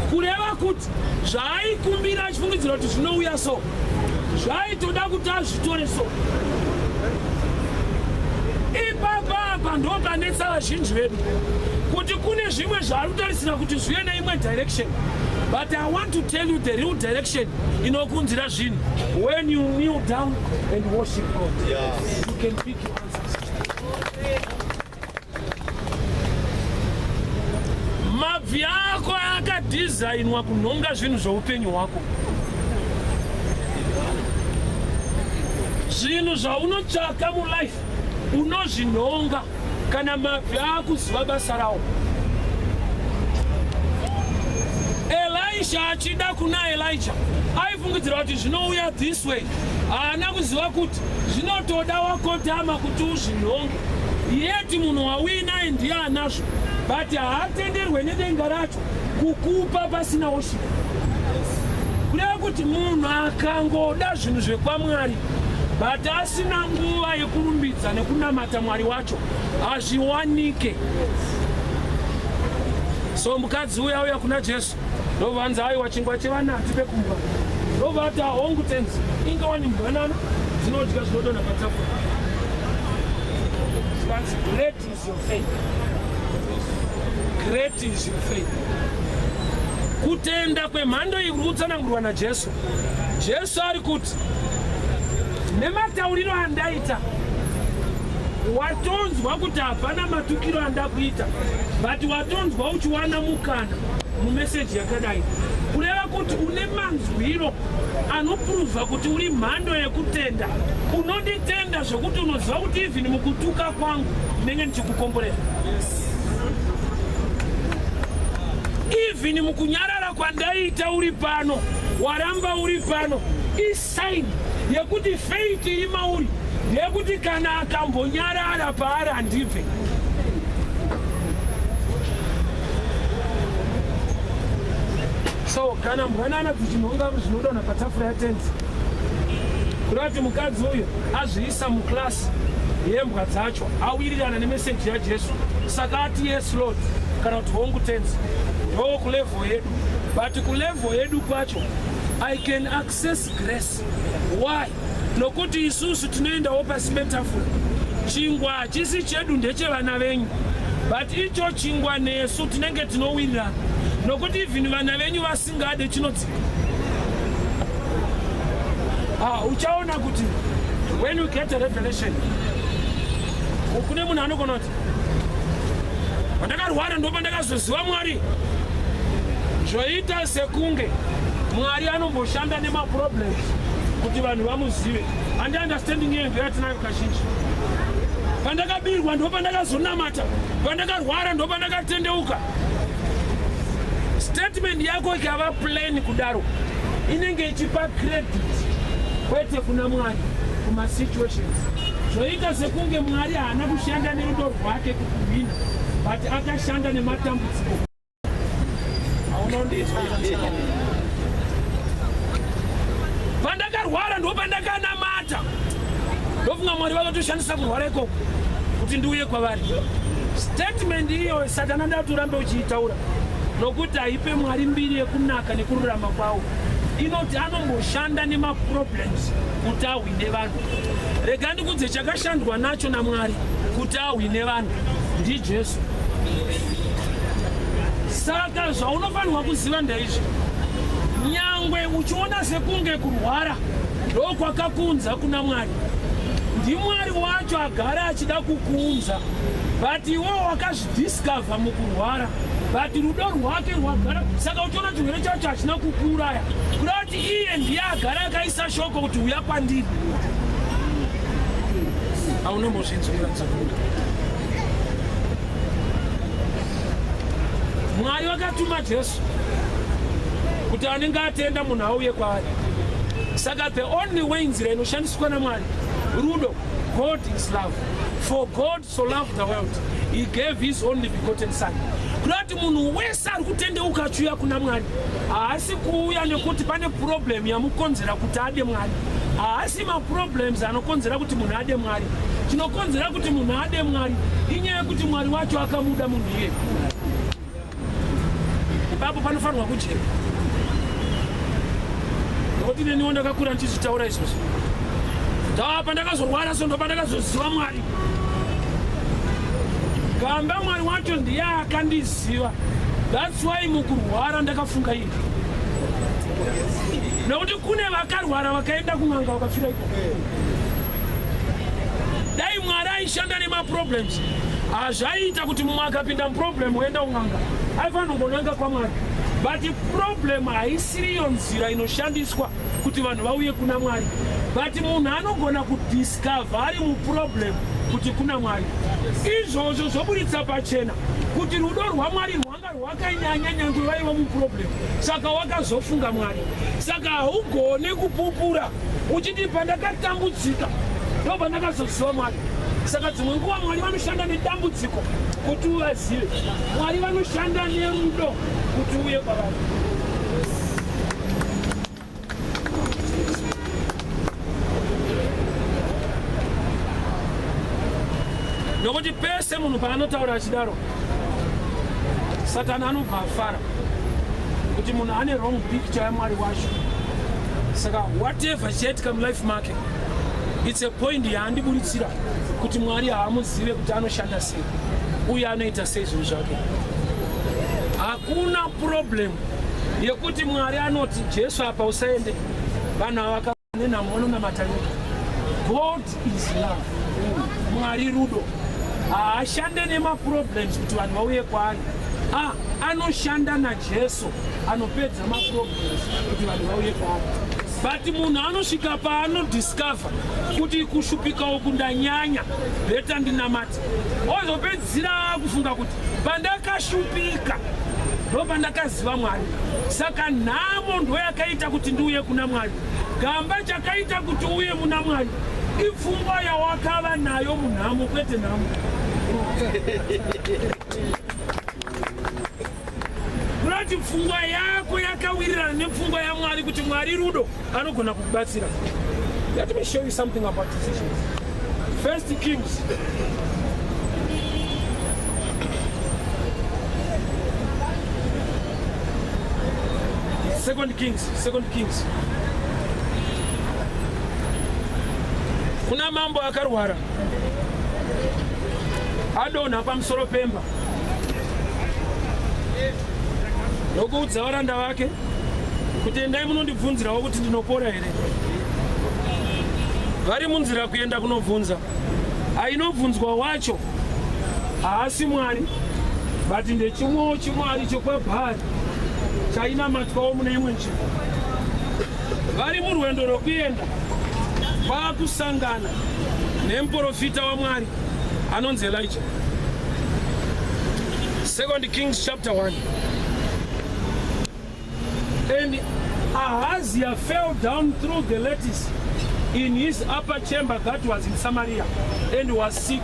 kureva kuti zvaaikumbira achifungidzira kuti zvinouya, so zvaitoda kuti azvitore. So ipapa apa ndo panetsa vazhinji vedu, kuti kune zvimwe zvaari kutarisira kuti zvive neimwe direction, but I want to tell you the real direction inokunzira zvinhu: when you kneel down and worship God, you can pick your answers. Mabvi ako akadhizainwa kunhonga zvinhu zveupenyu hwako. Zvinhu zvaunotsvaka mulife unozvinhonga kana mabvi akuziva basa rawo. Elisha achida kuna Elija, aifungidzira kuti zvinouya this way. Haana kuziva kuti zvinotoda wakotama kuti uzvinhonge. Yeti munhu wauinaye ndiye anazvo, but haatenderwe nedenga racho kukupa pasina worship. Kureva kuti munhu akangoda zvinhu zvekwamwari but asina nguva yekurumbidza nekunamata Mwari wacho, hazviwanike. So mukadzi uya uya kuna Jesu, ndobvanzi, "Aiwa, chingwa chevana hatipe kumbwa." Ndobva ati, "Hongu tenzi, ingawani mbwanana dzinodya zvinodonha patafura." Zvikanzi, "Great is your faith, great is your faith." Kutenda kwemhando iyi kuri kutsanangurwa naJesu. Jesu ari kuti, nematauriro andaita, watonzwa kuti hapana matukiro andakuita, but watonzwa uchiwana mukana mumeseji yakadai, kureva kuti une manzwiro anopuruvha kuti uri mhando yekutenda. Unonditenda zvokuti unoziva kuti even mukutuka kwangu ndinenge ndichikukomborera, even mukunyarara kwandaita uri pano, waramba uri pano, isign yekuti faith iri mauri ndeyekuti kana akambonyarara paari handibve. So kana mbwanana dzichinhonga zvinodonha patafura yatenzi, kureva kuti mukadzi uyu azviisa muclass yembwa dzacho, awirirana nemeseji yaJesu. Saka ati, "Yes Lord," kana kuti, "Hongu tenzi." Ndo kulevel yedu, but kulevel yedu kwacho I can access grace. Why? Nokuti isusu tinoendawo pasi petafura. Chingwa hachisi chedu, ndechevana venyu, but icho chingwa nesu tinenge tinowirirana, nokuti even vana venyu vasingade, chinodzika. Ah, uchaona kuti when you get a revelation, kune munhu anogona kuti, "Pandakarwara ndo pandakazoziva Mwari." Zvoita sekunge Mwari anomboshanda nemaproblems kuti vanhu vamuzive. Handi understanding iyeyo ndoyatinayo kazhinji. Pandakabirwa ndo pandakazonamata, pandakarwara ndo pandakatendeuka. Statement yako ikava plain kudaro, inenge ichipa credit kwete kuna Mwari, kumasituations. Zvoita sekunge Mwari haana kushanda nerudo rwake kukuhwina, but akashanda nematambudziko. Haunondizwa? Pandakarwara ndo pandakanamata. Ndofunga Mwari vakatoshandisa kurwara ikoko kuti ndiuye kwavari. Statement iyo Satana ndati urambe uchiitaura, nokuti haipe Mwari mbiri yekunaka nekururama kwavo. Inoti anomboshanda nemaproblems kuti ahwine vanhu. Rega ndikudze, chakashandwa nacho naMwari kuti ahwine vanhu ndiJesu. Saka zvaunofanirwa kuziva ndeizvi: nyangwe uchiona sekunge kurwara ndokwakakunza kuna Mwari, ndiMwari wacho agara achida kukuunza, but iwewo wakazvidiscover mukurwara, but rudo rwake rwagara. Saka uchiona chirwere chacho hachina kukuuraya, kuda kuti iye ndiye agara akaisa shoko kuti uya kwandiri. Haunombozvinzwira? Mwari vakatuma Jesu kuti anenge atenda munhu auye kwaari. Saka the only way, nzira inoshandiswa naMwari, rudo. God is love. For God so loved the world, he gave his only begotten son. Kuda kuti munhu wese ari kutendeuka achiuya kuna Mwari haasi kuuya nekuti pane problem yamukonzera kuti ade Mwari. Haasi maproblems anokonzera kuti munhu ade Mwari. Chinokonzera kuti munhu ade Mwari inyaya yekuti Mwari wacho akamuda munhu iye. Ipapo panofanirwa kujeka, nokuti neniwo ndakakura ndichizvitaura izvozvo. Ndava ndakazorwara, so ndopa ndakazoziva Mwari. Gamba Mwari wacho ndiye akandiziva. That's why mukurwara ndakafunga iye, nokuti kune vakarwara vakaenda kun'anga vakafira iko. Dai Mwari aishanda nemaproblems, hazvaiita kuti mumwe akapinda muproblem oenda kun'anga, aifanira kungonanga kwaMwari. But problem haisiriyo nzira inoshandiswa kuti vanhu vauye kuna Mwari. But munhu anogona kudiscover ari muproblem kuti kuna Mwari. Izvozvo zvoburitsa pachena kuti rudo rwaMwari rwanga rwakanyanya nyangwe vaiva muproblem. Saka wakazofunga Mwari. Saka haugone kupupura uchiti pandakatambudzika ndo pandakazoziva Mwari. Saka dzimwe nguva Mwari vanoshanda nedambudziko kuti uvazive. Mwari vanoshanda nerudo kuti uye kwavari. Nokuti pese munhu paanotaura achidaro, Satani anobva afara kuti munhu ane wrong picture yaMwari wacho. Saka whatever chichaitika mulife make, it's a point yaandiburitsira kuti Mwari haamuzive, kuti anoshanda sei uye anoita sei zvinhu zvake. Hakuna problem yekuti Mwari anoti, "Jesu, apa usaende, vanhu ava nenhamo vanonamata nyika." God is love. Mwari rudo. Haashande nemaproblems kuti vanhu vauye kwaari. Ah, anoshanda naJesu anopedza maproblems kuti vanhu vauye kwaari. But munhu anosvika paanodiscover kuti kushupika uku ndanyanya, better ndinamate, ozopedzisira kufunga kuti pandakashupika ndo pandakaziva Mwari. Saka nhamo ndo yakaita kuti ndiuye kuna Mwari. Gamba, chakaita kuti uye muna Mwari ipfungwa yawakava nayo munhamo, kwete nhamo. Kurati pfungwa yako yakawirirana nepfungwa yaMwari kuti Mwari rudo, anogona kukubatsira. Let me show you something about decisions. First Kings. Second Kings, Second Kings. Kuna mambo akarwara, adonha pamusoro pemba, nokuudza varanda vake kuti endai munondibvunzirawo kuti ndinopora here. Vari munzira kuenda kunobvunza, ainobvunzwa wacho haasi Mwari, but ndechimwewo chimwari chekwaBhari chainamatwawo mune imwe nzvimbo. Vari murwendo rwokuenda, kwaakusangana nemuprofita waMwari anonzi Elijah. Second Kings chapter 1. And Ahaziah fell down through the lattice in his upper chamber that was in Samaria and was sick.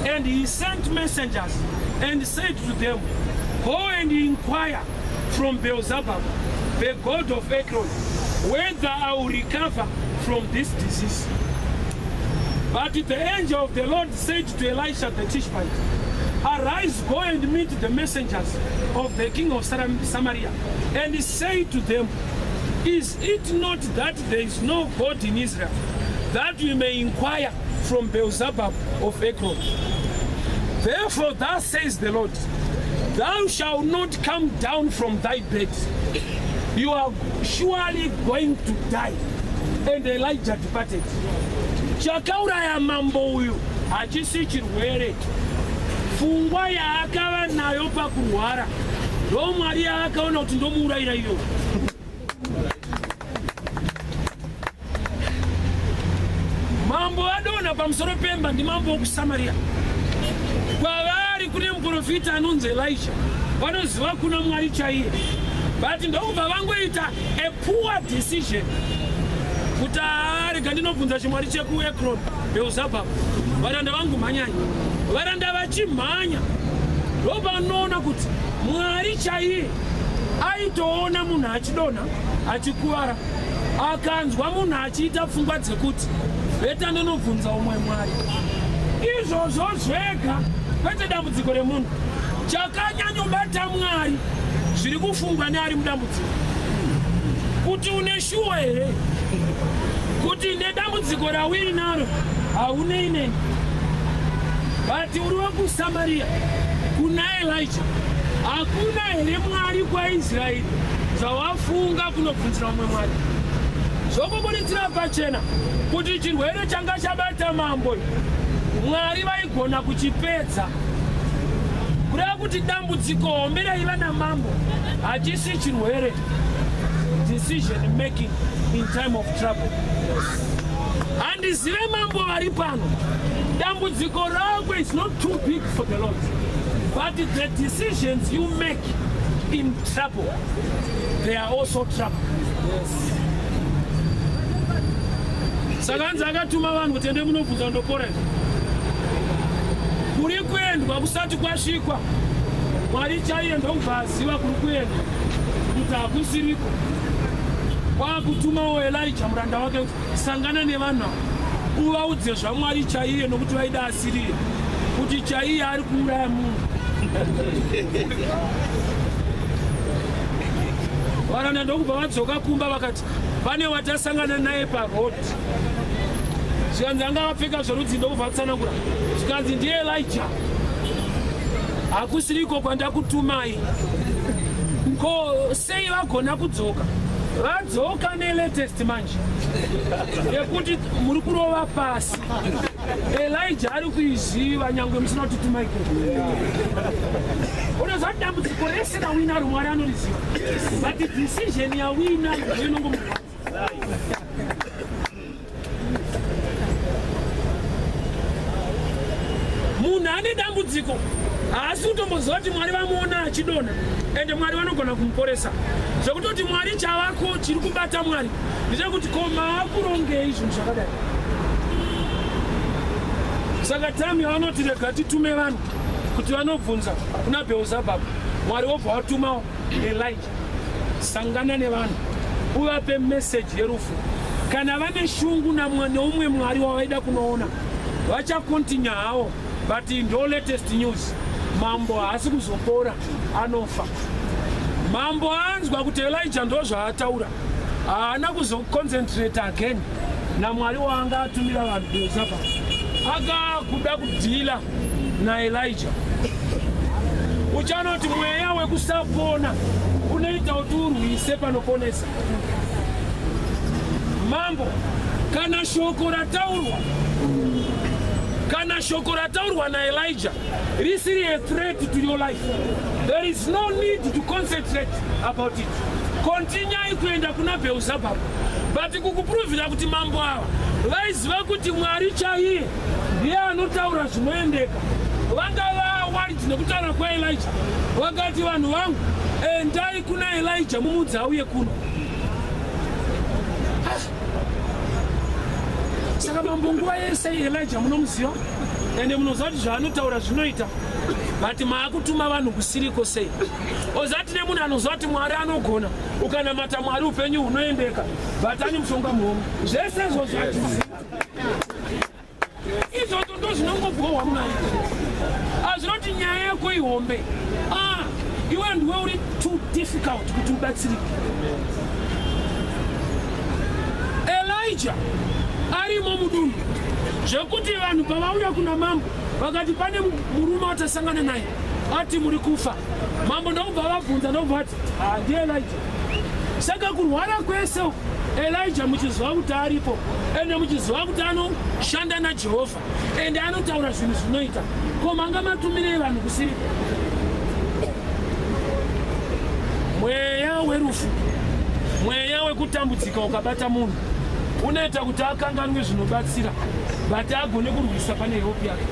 And he sent messengers and said to them, "Go and inquire from Beelzebub, the god of Ekron, whether I will recover from this disease." But the angel of the Lord said to Elisha the Tishbite, "Arise, go and meet the messengers of the king of Samaria, and say to them, 'Is it not that there is no God in Israel, that we may inquire from Beelzebub of Ekron? Therefore, thus says the Lord, thou shalt not come down from thy bed. You are surely going to die." And Elijah departed. Chakauraya mambo uyu hachisi chirwere. Pfungwa yaakava nayo pakurwara ndo Mwari yaakaona kuti ndomuurayira iyo. Mambo adonha pamusoro pemba, ndimambo wekuSamaria. Kwavari kune muprofita anonzi Elisha, vanoziva kuna Mwari chaiye, but ndokubva vangoita a poor decision kuti arega ndinobvunza chimwari chekuEkron, Beelzebub. Varanda vangu mhanyai. Varanda vachimhanya, ndopanoona kuti Mwari chaiye aitoona munhu achidonha achikuvara, akanzwa munhu achiita pfungwa dzekuti better ndinobvunza umwe Mwari. Izvozvo zvega, kwete dambudziko remunhu. Chakanyanyobata Mwari zviri kufungwa neari mudambudziko, kuti une shuwa here kuti nedambudziko rawiri naro haunei neni, but uri wekuSamaria kuna Elija, hakuna here Mwari kwaIsraeri zvawafunga kunobvunzira umwe Mwari? Zvokuburitsira pachena kuti chirwere changa chabata mambo, Mwari vaigona kuchipedza. Kureva kuti dambudziko hombe raiva namambo hachisi chirwere, decision making in time of trouble. Handizive mambo vari pano, dambudziko rako is not too big for the Lord, but the decisions you make in trouble, they are also trouble. Saka hanzi akatuma vanhu kuti ende munobvunza ndopora. Kuri kuendwa kusati kwasvikwa, Mwari chaiye ndokubva aziva kuri kuendwa kuti hakusiriko, kwakutumawo Elija muranda wake kuti sangana nevanhu ava uvaudze zvaMwari chaiye, nokuti vaida asiriye, kuti chaiye ari kuuraya munhu. Varanda ndokubva vadzoka kumba, vakati pane watasangana naye paroad. Zvikanzi anga apfeka zvorudzi, ndokubva atsanangura, zvikanzi ndiye Elija. Hakusiriko kwandakutumai. Ko sei vagona kudzoka? Vadzoka nelatest manje yekuti muri kurova pasi. Elija ari kuiziva nyange musina kutituma ikoko. Unoziva kuti dambudziko rese rawinaro Mwari anoriziva, but decision yawina ndiyo inongomurwadza. Munhu ane dambudziko haasi kutomboziva kuti Mwari vamuona achidonha, ende Mwari vanogona kumuporesa, zvekutoti Mwari chavako chiri kubata Mwari ndechekuti ko maakurongei zvinhu zvakadai? Saka time yavanoti rega titume vanhu kuti vanobvunza kuna Beelzebub, Mwari wobva watumawo Elijah, sangana nevanhu uvape meseji yerufu. Kana vane shungu neumwe mwari wavaida kunoona, vachakontinya hawo, but ndo latest news, mambo haasi kuzopora, anofa. Mambo anzwa kuti Elijah ndo zvaataura, haana kuzoconcentrate again naMwari waanga atumira vanhu Beelzebub, akakuda kudhila naElijah. Uchanoti mweya wekusapona unoita kuti urwise panoponesa. Mambo, kana shoko rataurwa, kana shoko rataurwa naElijah risiri a threat to your life, there is no need to concentrate about it. Kontinyai kuenda kuna Beelzebub. But kukupuruvhira kuti mambo ava vaiziva kuti Mwari chaiye ndiye anotaura zvinoendeka, vanga vaworried nekutaura kwaElijah. Vakati, vanhu vangu, endai kuna Elijah mumudzi auye kuno. Ah. Saka mambo, nguva yese Elijah munomuziva, ende munoziva kuti zvaanotaura zvinoita, but maakutuma vanhu kusiriko sei? Ozati nemunhu anoziva kuti Mwari anogona, ukanamata Mwari upenyu hunoendeka, but ane mushonga muhomwe. Zvese izvozvo atiziva, izvozvo ndo zvinongobwohwa Mwari. Azvinoti nyaya yako ihombe. Ah, iwe ndiwe uri too difficult kuti ubatsirike. Elijah arimo mudunhu, zvekuti vanhu pavauya kuna mambo vakati pane murume watasangana naye ati muri kufa, mambo ndokubva vabvunza, ndokubva vati handi Elijah. Saka kurwara kwese uku, Elijah muchiziva kuti aripo, ende muchiziva kuti anoshanda naJehovha, ende anotaura zvinhu zvinoita, ko manga matumirei vanhu kusiri? Mweya werufu, mweya wekutambudzika ukabata munhu, unoita kuti akanganwe zvinobatsira, but agone kurwisa pane hope yake.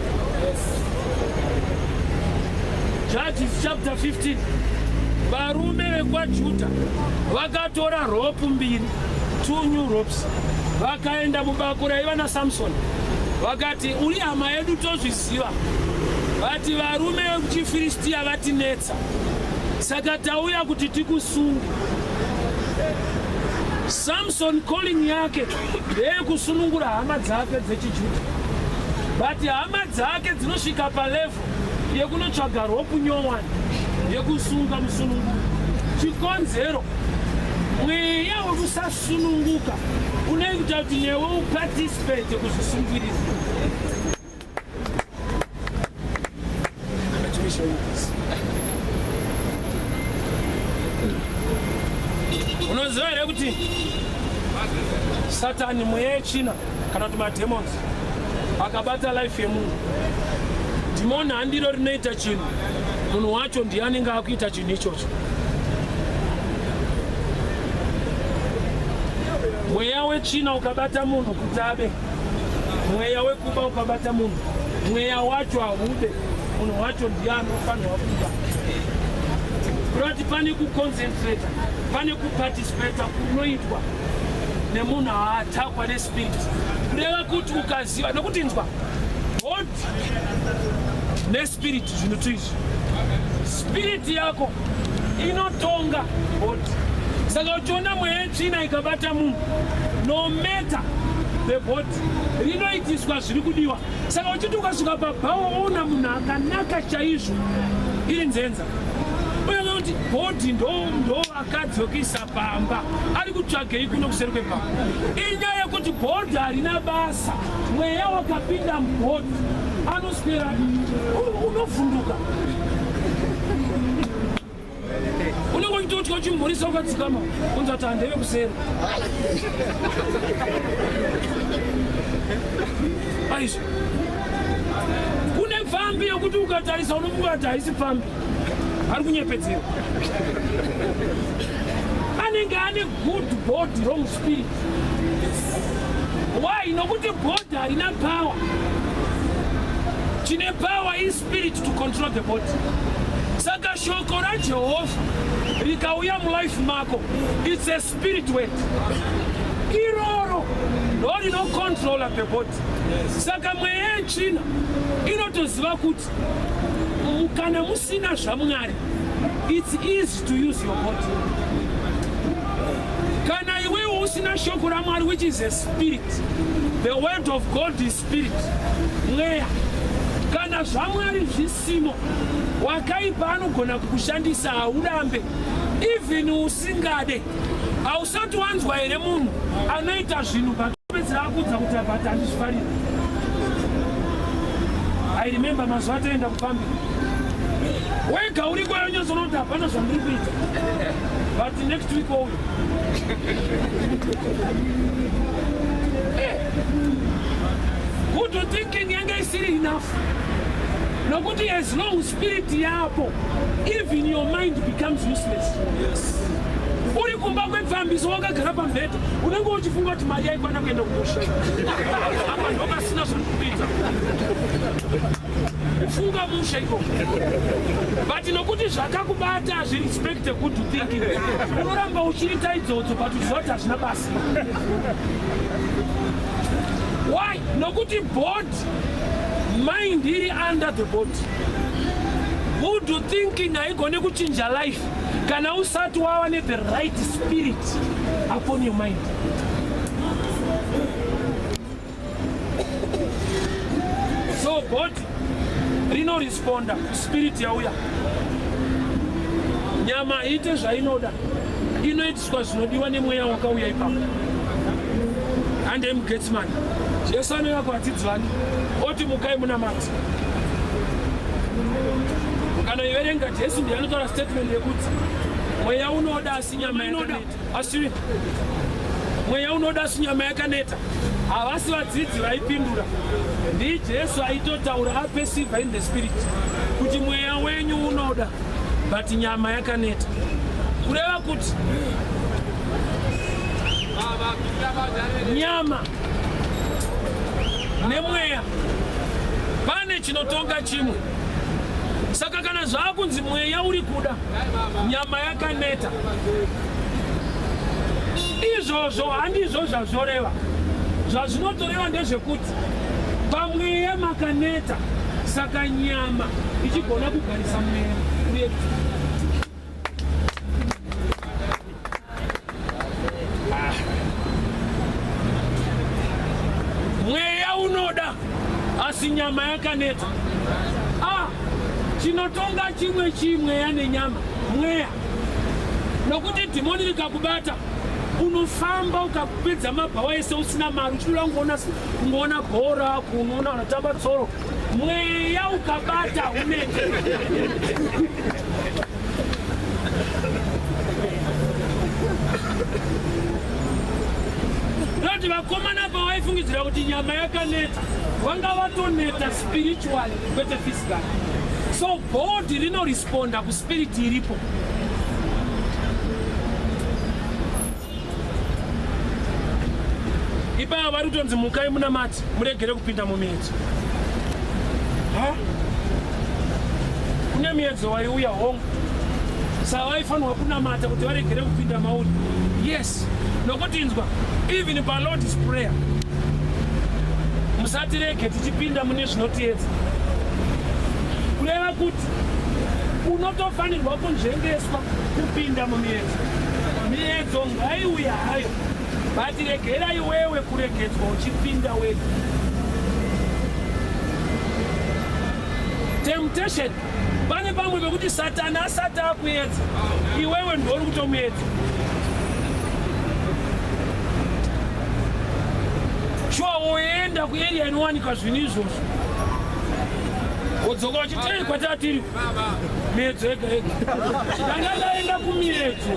Judges chapter 15, varume vekwaJudha vakatora rope mbiri, two new ropes, vakaenda mubako raiva naSamsoni, vakati, "Uri hama yedu, tozviziva. Vati varume vekuchiFiristiya vatinetsa, saka tauya kuti tikusunge." Samson calling yake ndeyekusunungura hama dzake dzechiJudha, but hama dzake dzinosvika palevel yekunotsvaga rope nyowani yekusunga musununguro. Chikonzero, mweya wekusasununguka unoita kuti newe uparticipate kuzvisungirira. Let me show you this. Unoziva here kuti Satani, mweya yechina kana kuti mademons, akabata life yemunhu, dhimoni handiro rinoita chinhu, munhu wacho ndiye anenge akuita chinhu ichocho. Mweya wechina ukabata munhu kuti abe, mweya wekuba ukabata munhu, mweya wacho haude, munhu wacho ndiye anofanirwa kuba. Kurati pane kuconcentrata, pane kuparticipata kunoitwa nemunhu aattackwa nespirit. Kureva kuti ukaziva, nokuti inzwa, god nespirit zvinhu tu izvi. Spirit yako inotonga body. Saka uchiona mweya yetsvina ikabata munhu, no matter the body, rinoitiswa zviri kudiwa. Saka uchiti ukasvika pabhawo, ona munhu akanaka chaizvo, iri nzenza, uye kuti body ndo vakadzi vekuisa pamba, ari kutsvagei kuno kuseri kwepamba? Inyaya yekuti body harina basa, mweya wakapinda mubody anoswera unovhunduka, unenge uchitotya uchimhurisa ukadzikama, unza kuti handeve kuseri aizvo. Kune pfambi yekuti ukatarisa unofunga kuti haisi pfambi, ari kunyepedzera, anenge ane good body, wrong spirit. Why? Nokuti body harina power. Chine power ispirit to control the body. Saka shoko raJehovha rikauya mulife mako, it's a spirit word. Iroro ndo rinocontrola the body. Saka mweya yetsvina inotoziva kuti kana musina zvaMwari, it's easy to use your body. Kana iwewe usina shoko raMwari, which is a spirit, the word of God is spirit, mweya. Kana zvaMwari zvisimo, wakaipa anogona kukushandisa. Haurambe, even usingade. Hausati wanzwa here munhu anoita zvinhu patopedzera akudza kuti abati handizvifariri? I remember mazuva atoenda kupambi, wega uri kwayo nyozonoti hapana zvandiri kuita, but next week ouyo. Good thinking yange isiri enough, nokuti as long spirit yapo, even your mind becomes useless. Uri kumba kwepfambiso, wakagara pamubhedha, unenge uchifunga kuti mari yaikwana kuenda kumusha, apa ndokasina zviri kuita, funga musha ikoko. But nokuti zvakakubata hazvirespect good thinking, unoramba uchiita idzodzo, but uchiziva kuti hazvina basa. Why? Nokuti body, mind iri under the body. Good thinking haigone kuchinja life kana usati wava nethe right spirit upon your mind. So body rinoresponda spirit yauya. Nyama iite zvainoda, inoitiswa zvinodiwa nemweya wakauya ipapo. Handei muGetsemane. Jesu anouya kuvadzidzi vake, oti, "Mukai munamati." Kana iverenga, Jesu ndiye anotaura statement yekuti mweya unoda asi nyama inoda, asi mweya unoda asi nyama yakaneta. Havasi vadzidzi vaipindura, ndiJesu aitotaura aperceiva in the spirit kuti mweya wenyu unoda but nyama yakaneta. Kureva kuti nyama nemweya pane chinotonga chimwe. Saka kana zvaakunzi mweya uri kuda, nyama yakaneta, izvozvo handizvo zvazvoreva. Zvazvinotoreva ndezvekuti pamweya makaneta, saka nyama ichigona kugarisa mweya uye mweya unoda asi nyama yakaneta. Chinotonga chimwe chimweya nenyama, mweya. Nokuti dhimoni rikakubata unofamba ukapedza mabhawa ese usina mari, uchinoda kungoona bhora, kunoona vanotamba tsoro. Mweya ukabata unete. Noti vakomana pavaifungidzira kuti nyama yakaneta, vanga vatoneta spiritually kwete physically. So body rinoresponda kuspirit iripo. Ipaya vari kutonzi mukai munamati muregere kupinda mumiedzo. Kune miedzo waiuya hongu, saka vaifanirwa kunamata kuti varegere kupinda mauri. Yes, nokuti inzwa, even paLord's prayer musatirege tichipinda mune zvinotiedza. Kureva kuti unotofanirwa kunzvengeswa kupinda mumiedzo. Miedzo ngaiuya hayo, but regera iwewe kuregedzwa uchipinda wega. Temptation, pane pamwe pekuti Satani asati akuedza, iwewe ndori kutomuedza. Shuwa woenda kueria inowanika zvinhu izvozvo, wodzoka uchiti kwatatiri miedzo yega yega. Ndanga ndaenda kumiedzo.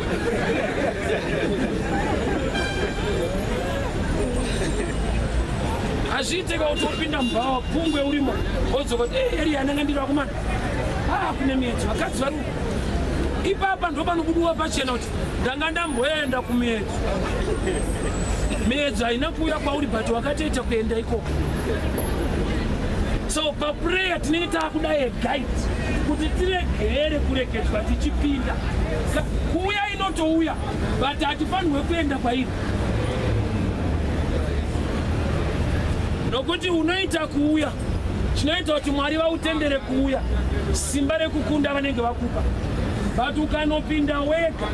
Hazviiteka kuti upinda mubhawa pungwe urimo wodzoka kuti eri ananga ndiri vakomana, kune miedzo, vakadzi vari ipapa. Ndo panobudiwa pachena kuti ndanga ndamboenda kumiedzo. Miedzo haina kuuya kwauri, but wakatoita kuenda ikoko. So paprayer tinenge taakuda a guide kuti tiregere kuregedzwa tichipinda. Kuuya inotouya, but hatifanirwe kuenda kwairi, nokuti unoita kuuya chinoita kuti Mwari vautendere kuuya, simba rekukunda vanenge vakupa, but ukanopinda wega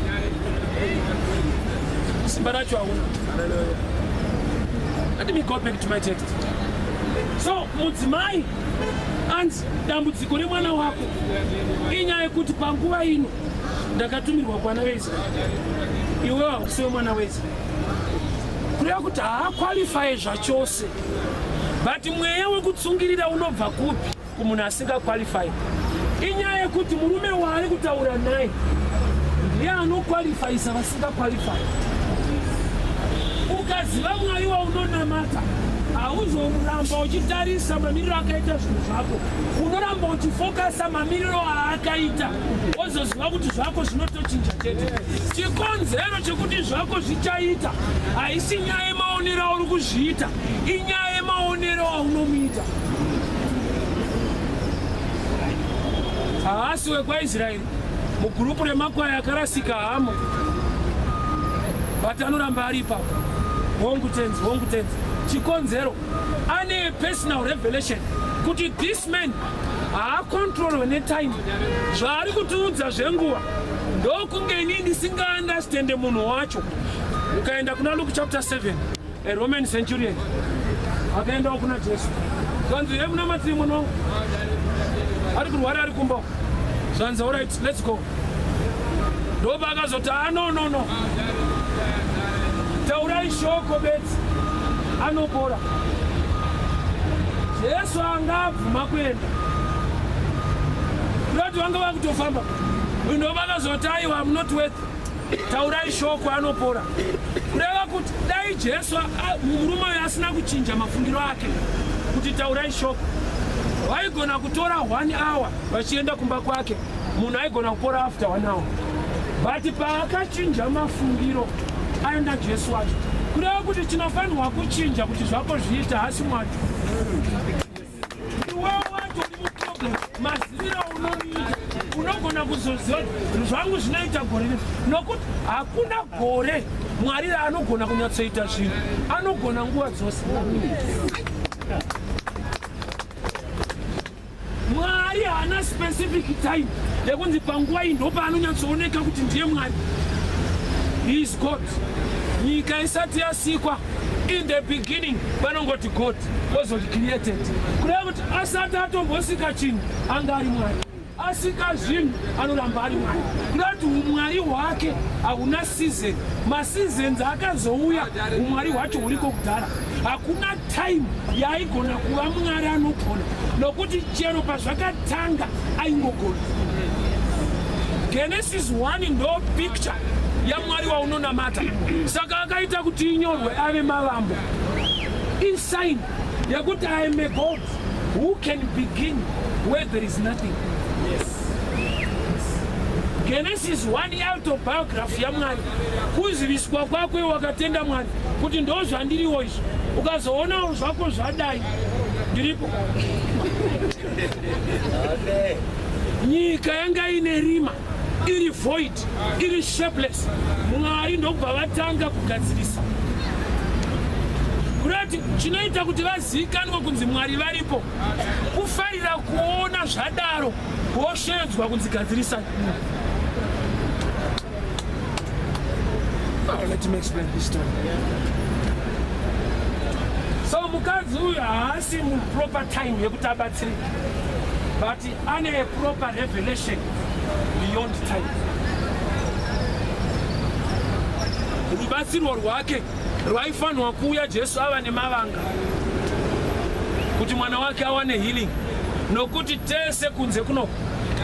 simba racho hauna. Let me go back to my text. So mudzimai anzi dambudziko remwana wako inyaya yekuti panguva ino ndakatumirwa kwana veIsraeri, iwewe hausiwe mwana weIsraeri. Kureva kuti haaqualify zvachose, but mweya wekutsungirira unobva kupi kumunhu asingaqualify? Inyaya yekuti murume waari kutaura naye ndiye anoqualifyisa vasingaqualify. Ukaziva Mwari waunonamata, hauzoramba uchitarisa mamiriro akaita zvinhu zvako, unoramba uchifocusa mamiriro aakaita, wozoziva kuti zvako zvinotochinja chete. Chikonzero chekuti zvako zvichaita haisi nyaya yemaonero auri kuzviita, inyaya yemaonero aunomuita. Haasi wekwaIsraeri, mugurupu remakwai akarasika hamo, but anoramba ari ipapo. Hongu tenzi, hongu tenzi. Chikonzero ane personal revelation kuti this man haacontrolwe netime. Zvaari kutiudza zvenguva ndokunge inini ndisingaunderstande munhu wacho. Ukaenda kuna Luke chapter 7, a Roman centurion akaendawo kuna Jesu, zvanzi, "Ye munamatiri, mwana wangu ari kurwara, ari kumba." Zvanzi, "Alright, let's go." Ndopa akazoti, "Ah, no, no, no, taurai shoko bedzi, anopora." Jesu anga abvuma kuenda kunoti vanga vakutofamba, ndo vakazoti, "Aiwa, I'm not worth, taurai shoko, anopora." Kureva kuti dai Jesu murume uyu asina kuchinja mafungiro ake kuti taurai shoko, vaigona kutora one hour vachienda kumba kwake, munhu aigona kupora after one hour. But paakachinja mafungiro aenda Jesu wacho, kureva kuti chinofanirwa kuchinja kuti zvako zviita hasi mwacho, iwe wacho uri muproblem, maziviro aunomuita. Unogona kuzoziva kuti zvangu zvinoita gore rino, nokuti hakuna gore Mwari raanogona kunyatsoita zvinhu. Anogona nguva dzose. Mwari haana specific time yekunzi panguva iyi ndopaanonyatsooneka kuti ndiye Mwari. He is God. Nyika isati yasikwa, in the beginning vanongoti God wozoti created, kureva kuti asati atombosika chinhu anga ari Mwari. Asika zvinhu anoramba ari Mwari, kureva kuti umwari hwake hauna season. Maseasons akazouya, umwari hwacho huriko kudhara. Hakuna time yaaigona kuva Mwari anogona, nokuti chero pazvakatanga aingogona. Genesis 1 ndo picture yaMwari waunonamata, saka akaita kuti inyorwe ave mavambo, isign yekuti I am a God who can begin where there is nothing. Genesis 1 autobiography yaMwari, kuziviswa kwakwe wakatenda Mwari kuti ndo zvandiriwo izvo. Ukazoonawo zvako zvadai, ndiripo. Nyika yanga ine rima, iri void, iri shapeless. Mwari ndokubva vatanga kugadzirisa. Kurati chinoita kuti vazivikanwe kunzi Mwari varipo kufarira kuona zvadaro, voshedzwa kunzi gadzirisai. Oh, let me explain this story. So mukadzi uyu haasi muproper time yekuti abatsirike, but ane a proper revelation beyond time. Rubatsirwo rwake rwaifanirwa kuuya Jesu ava nemavanga kuti mwana wake awane healing, nokuti tese kunze kuno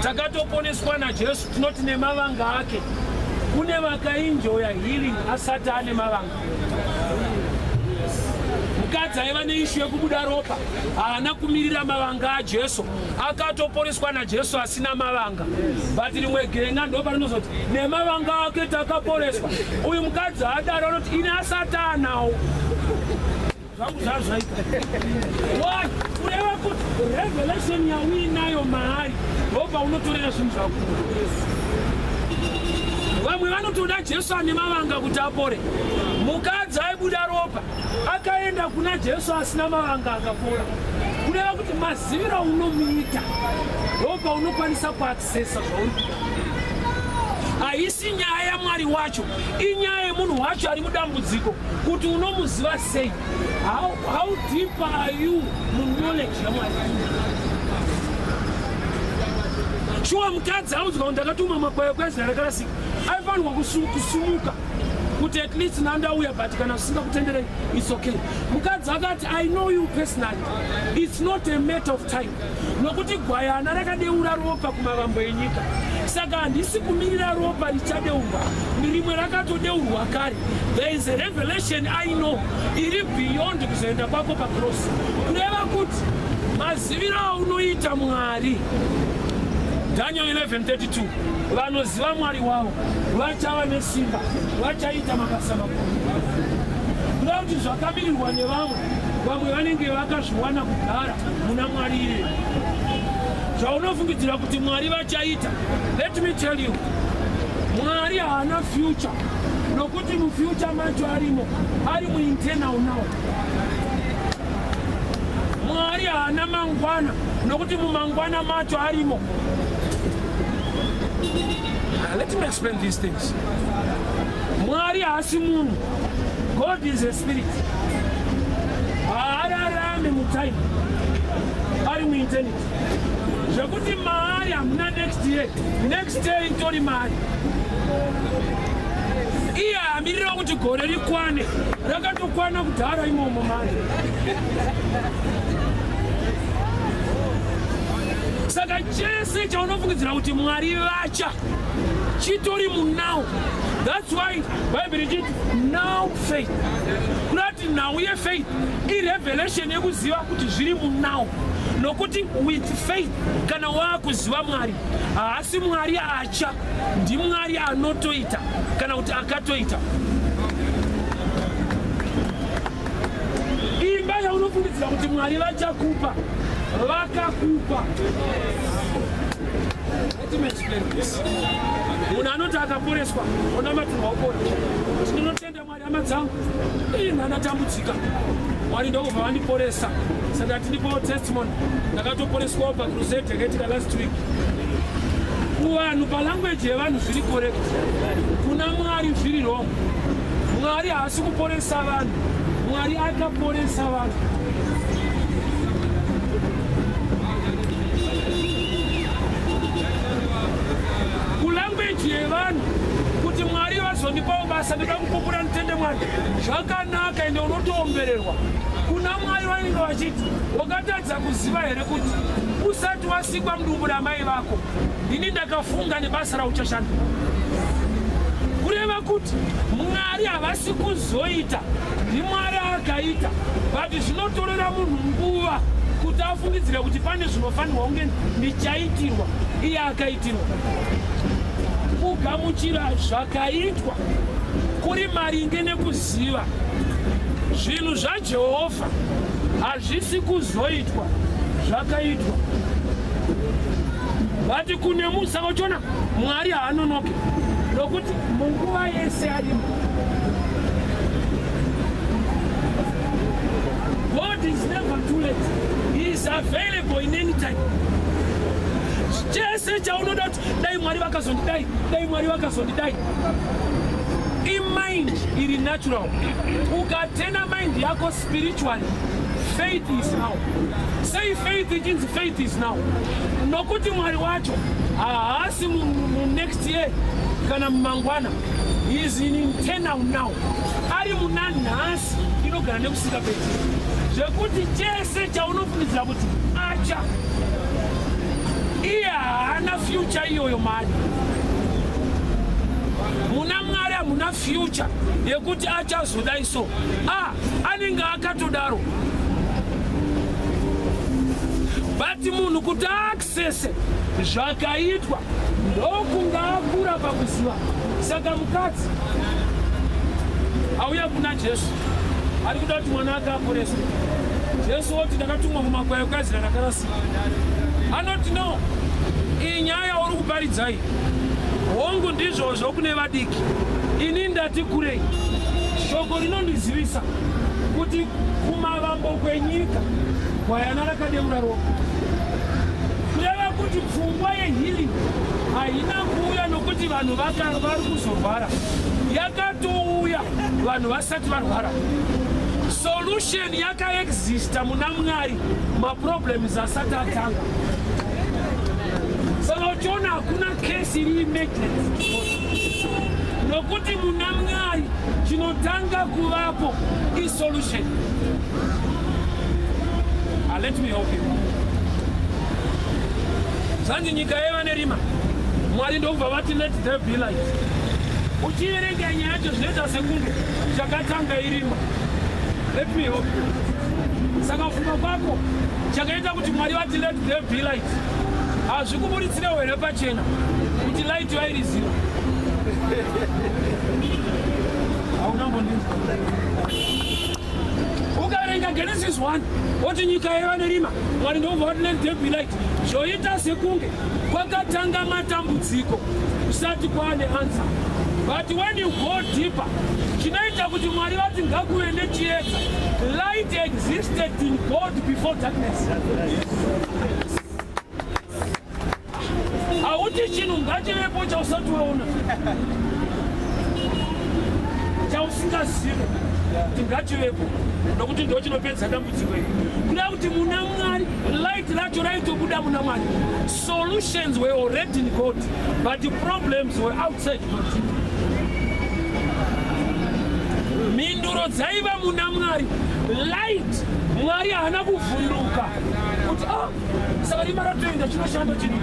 takatoponeswa naJesu, tinoti nemavanga ake. Kune vakaenjoya healing asati ane mavanga. Mukadzi aiva neissue yekubuda ropa haana kumirira mavanga aJesu, akatoporeswa naJesu asina mavanga. But rimwe genga ndo parinozoti nemavanga ake takaporeswa. Uyu mukadzi adaro anoti ine asati anawo zvangu zvazvaita. Why? Kureva kuti revelation yauinayo maari ndopaunotorera zvinhu zvako. Vamwe vanotoda Jesu ane mavanga kuti apore. Mukadzi aibuda ropa akaenda kuna Jesu asina mavanga, akapora. Kureva kuti maziviro aunomuita ndopaunokwanisa kuaccessa zvauri kuda. Haisi nyaya yaMwari wacho, inyaya yemunhu wacho ari mudambudziko, kuti unomuziva sei. How deep are you muknowledge yaMwari? Shuwa, mukadzi audzwa kuti ndakatuma makwai kwaIsraeri rakarasika, aifanirwa kusumuka kuti at least nandauya, but kana zvisingakutenderei, it's okay. Mukadzi akati, "I know you personally. It's not a matter of time, nokuti gwayana rakadeura ropa kumavambo enyika, saka handisi kumirira ropa richadeurwa, rimwe rakatodeurwa kare." There is a revelation I know iri beyond kuzoenda kwako pacross. Kureva kuti maziviro aunoita Mwari, Daniel 11:32, vanoziva Mwari wavo vachava nesimba, vachaita mabasa makuru. Kuda kuti zvakamirirwa nevamwe, vamwe vanenge vakazviwana kugara muna Mwari iyeyo. Zvaunofungidzira kuti Mwari vachaita, let me tell you, Mwari haana future, nokuti mufuture macho arimo, ari mueternal now. Mwari haana mangwana, nokuti mumangwana macho arimo. Let me explain these things. Mwari haasi munhu. God is a spirit. Haararami mutime, ari mueternity, zvekuti maari hamuna next year. Next year itori mari. Iye hamirira kuti gore rikwane, rakatokwana kudhara imomo mari. Saka chese chaunofungidzira kuti Mwari vacha, chitori munow. That's why Bhaibheri richiti now faith. Kurati nhau yefaith irevelation yekuziva kuti zviri munow, nokuti with faith, kana waakuziva Mwari, haasi Mwari acha, ndiMwari anotoita kana kuti akatoita. Imba yaunofungidzira kuti Mwari vachakupa, vakakupa. Let me explain this. Munhu anoti akaporeswa onamatirwa opora. Tinotenda Mwari hama dzangu. Ii ndanatambudzika. Mwari ndokubva vandiporesa. Saka tindipawo testimony. Ndakatoporeswawo pacrusade yakaitika last week. Kuvanhu palanguage yevanhu zviri correct. Kuna Mwari zviri wrong. Mwari haasi kuporesa vanhu. Mwari akaporesa vanhu. Kulanguage yevanhu kuti Mwari vazondipawo basa ndoda kupupura nditende Mwari zvakanaka ende unotoombererwa. Kuna Mwari vanenge vachiti wakatadza kuziva here kuti usati wasikwa mudumbu ramai vako ini ndakafunga nebasa rauchashanda. Kureva kuti Mwari havasi kuzoita, ndiMwari akaita, but zvinotorera munhu nguva kuti afungidzire kuti pane zvinofanirwa kunge ndichaitirwa iye akaitirwa. Kugamuchira zvakaitwa kuri maringe nekuziva zvinhu zvaJehovha hazvisi kuzoitwa, zvakaitwa. But kune musaka uchiona Mwari haanonoke nokuti munguva yese arimo. God is never too late. He is available in any time. Chese chaunoda kuti dai Mwari vakazondidai, dai Mwari vakazondidai. Imind iri natural. Ukatena mind yako spiritually, faith is now. Say faith ichinzi faith is now. Nokuti Mwari wacho haasi mu next year kana mumangwana. He is in internal now. Ari muna nhasi inogara nekusingaperi. Zvekuti chese chaunofungidzira kuti acha, iye haana future iyoyo mari. Muna Mwari hamuna future yekuti achazodai so. Anenge akatodaro. But munhu kuti aaccesse zvakaitwa ndokunga akura pakuziva. Saka mukadzi auya kuna Jesu ari kuda kuti mwana ake aporeswe. Jesu oti ndakatumwa kumakwai ekuIsraeri akarasika. Anoti no, iyi nyaya yauri kuparidzai hongu ndizvozvo kune vadiki, ini ndati kurei. Shoko rinondizivisa kuti kumavambo kwenyika gwayana rakadeura ropa. Kureva kuti pfungwa yehealing haina kuuya nokuti vanhu vari kuzorwara, yakatouya vanhu vasati varwara. Solution yakaexista muna Mwari maproblems asati atanga. Saka uchiona hakuna case iri emergency, nokuti muna Mwari chinotanga kuvapo isolution. Let me help you. Zvanzi nyika yaiva nerima, Mwari ndokubva vati let there be light. Uchiverenga nyaya yacho zvinoita sekunge chakatanga irima. Let me help you. Saka kufunga kwako chakaita kuti Mwari vati let there be light hazvikuburitsirewo here pachena kuti light vairiziva? Haunambondinzwa. Ukaverenga Genesis 1 oti nyika yaiva nerima, Mwari ndokubva vati let there be light, zvoita sekunge kwakatanga matambudziko kusati kwaane answer. But when you go deeper, chinoita kuti Mwari vati ngakuve nechiedza, light existed in God before darkness. Hauti chinhu ngachivepo chausati waona, chausingazive kuti ngachivepo, nokuti ndo chinopedza dambudziko iri. Kuda kuti muna Mwari light racho raitobuda muna Mwari. Solutions were already in God, but the problems were outside God. Mhinduro dzaiva muna Mwari. Light, Mwari haana kuvhunduka kuti saka rima ratoenda chinoshanda chinhu.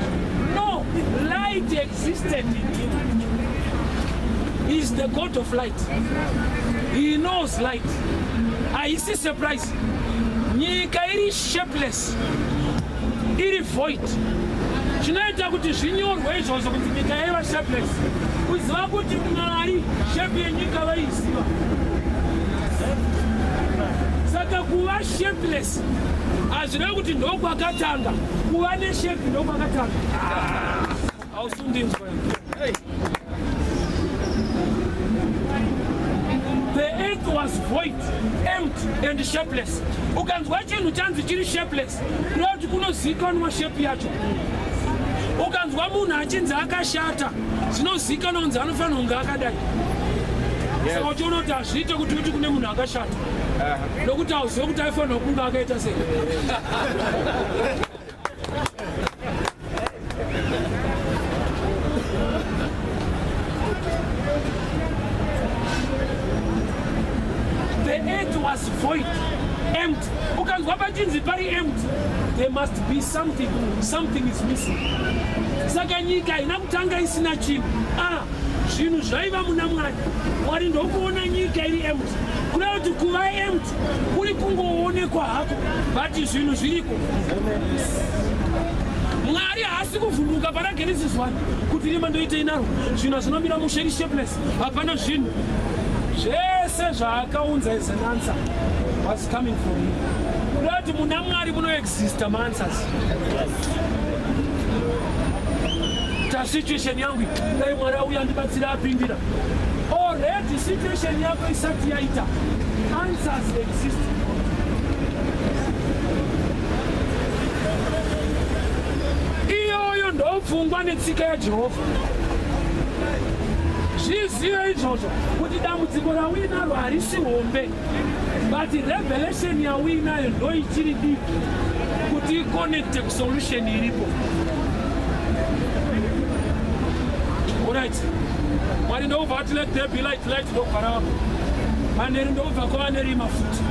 No, light existed in him. He is the God of light. He knows light. Haisi surprise. Nyika iri shapeless, iri void. Chinoita kuti zvinyorwe izvozvo kuti nyika yaiva shapeless, kuziva kuti Mwari shape yenyika vaiziva. Saka kuva shapeless hazvirevi kuti ndokwakatanga kuva neshape, ndokwakatanga. Hausundinzwa. The earth was void, empty and shapeless. Ukanzwa chinhu chanzi chiri shapeless, kureva kuti kunozikanwa shape yacho. Ukanzwa munhu achinzi akashata, zvinozikanwa kunzi anofanira kunge akadai. Saka uchiona kuti hazviite kuti uti kune munhu akashata, nokuti hauzive kuti aifanira kunge akaita sei. The earth was void, empty. Ukanzwa pachinzi pari empty, there must be something, something is missing. Saka nyika haina kutanga isina chinhu. Ah, zvinhu zvaiva muna Mwari. Mwari ndokuona nyika iri empty. Kureva kuti kuva empty kuri kungoonekwa hako, but zvinhu zviriko. Mwari haasi kuvhunduka pana Genesis 1 kuti rima ndoitei naro, zvinhu hazvinomira mushe, iri shapeless, hapana zvinhu. Zvese zvaakaunza as an answer was coming from him. Kureva kuti muna Mwari munoexista maanswers. Ta situation yangu dai Mwari auya andibatsira apindira. Already situation yako isati yaita, answers exist. Iyoyo ndopfungwa netsika yaJehovha. Zvizive izvozvo kuti dambudziko rauinaro harisi hombe, but revelation yauinayo ndoichiri diki kuti iconnecte kusolution iripo. Alright, Mwari ndokubva ati let there be light, light ndokubva ravapo. Manheru ndokubva kwava nerima futi.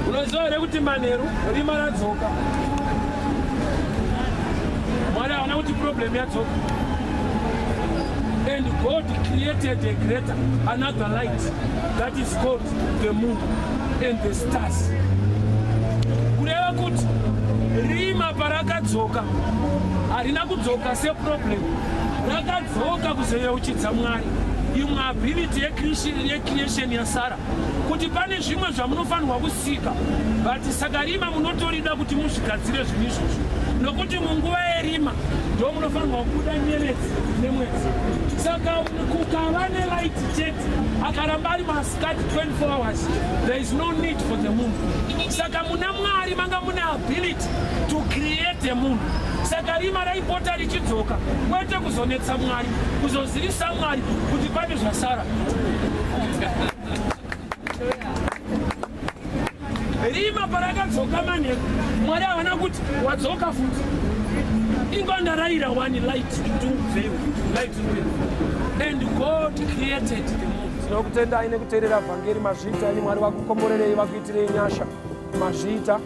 Unoziva here kuti manheru rima radzoka? Mwari haana kuti problem yadzoka. And God created a greater, another light that is called the moon and the stars. Kureva kuti rima parakadzoka harina kudzoka seproblem, rakadzoka kuzoyeuchidza Mwari imwe ability yecreation yaSara, kuti pane zvimwe zvamunofanirwa kusika, but saka rima munotorida kuti muzvigadzire zvinhu izvozvo, nokuti munguva yerima ndo munofanirwa kubuda nyeredzi nemwedzi. Saka kukava nelight chete, akaramba ari masikati 24 hours, there is no need for the moon. Saka muna Mwari manga mune ability to create a moon. Saka rima raipota richidzoka, kwete kuzonetsa Mwari, kuzozivisa Mwari kuti pane zvasara. Rima parakadzoka manheru, Mwari havana kuti wadzoka futi, ingondarayira one light to veil, light to veil. And God created the moon. Tinokutendai nekuteerera vhangeri. Mazviita ini. Mwari vakukomborerei, vakuitirei nyasha. Mazviita.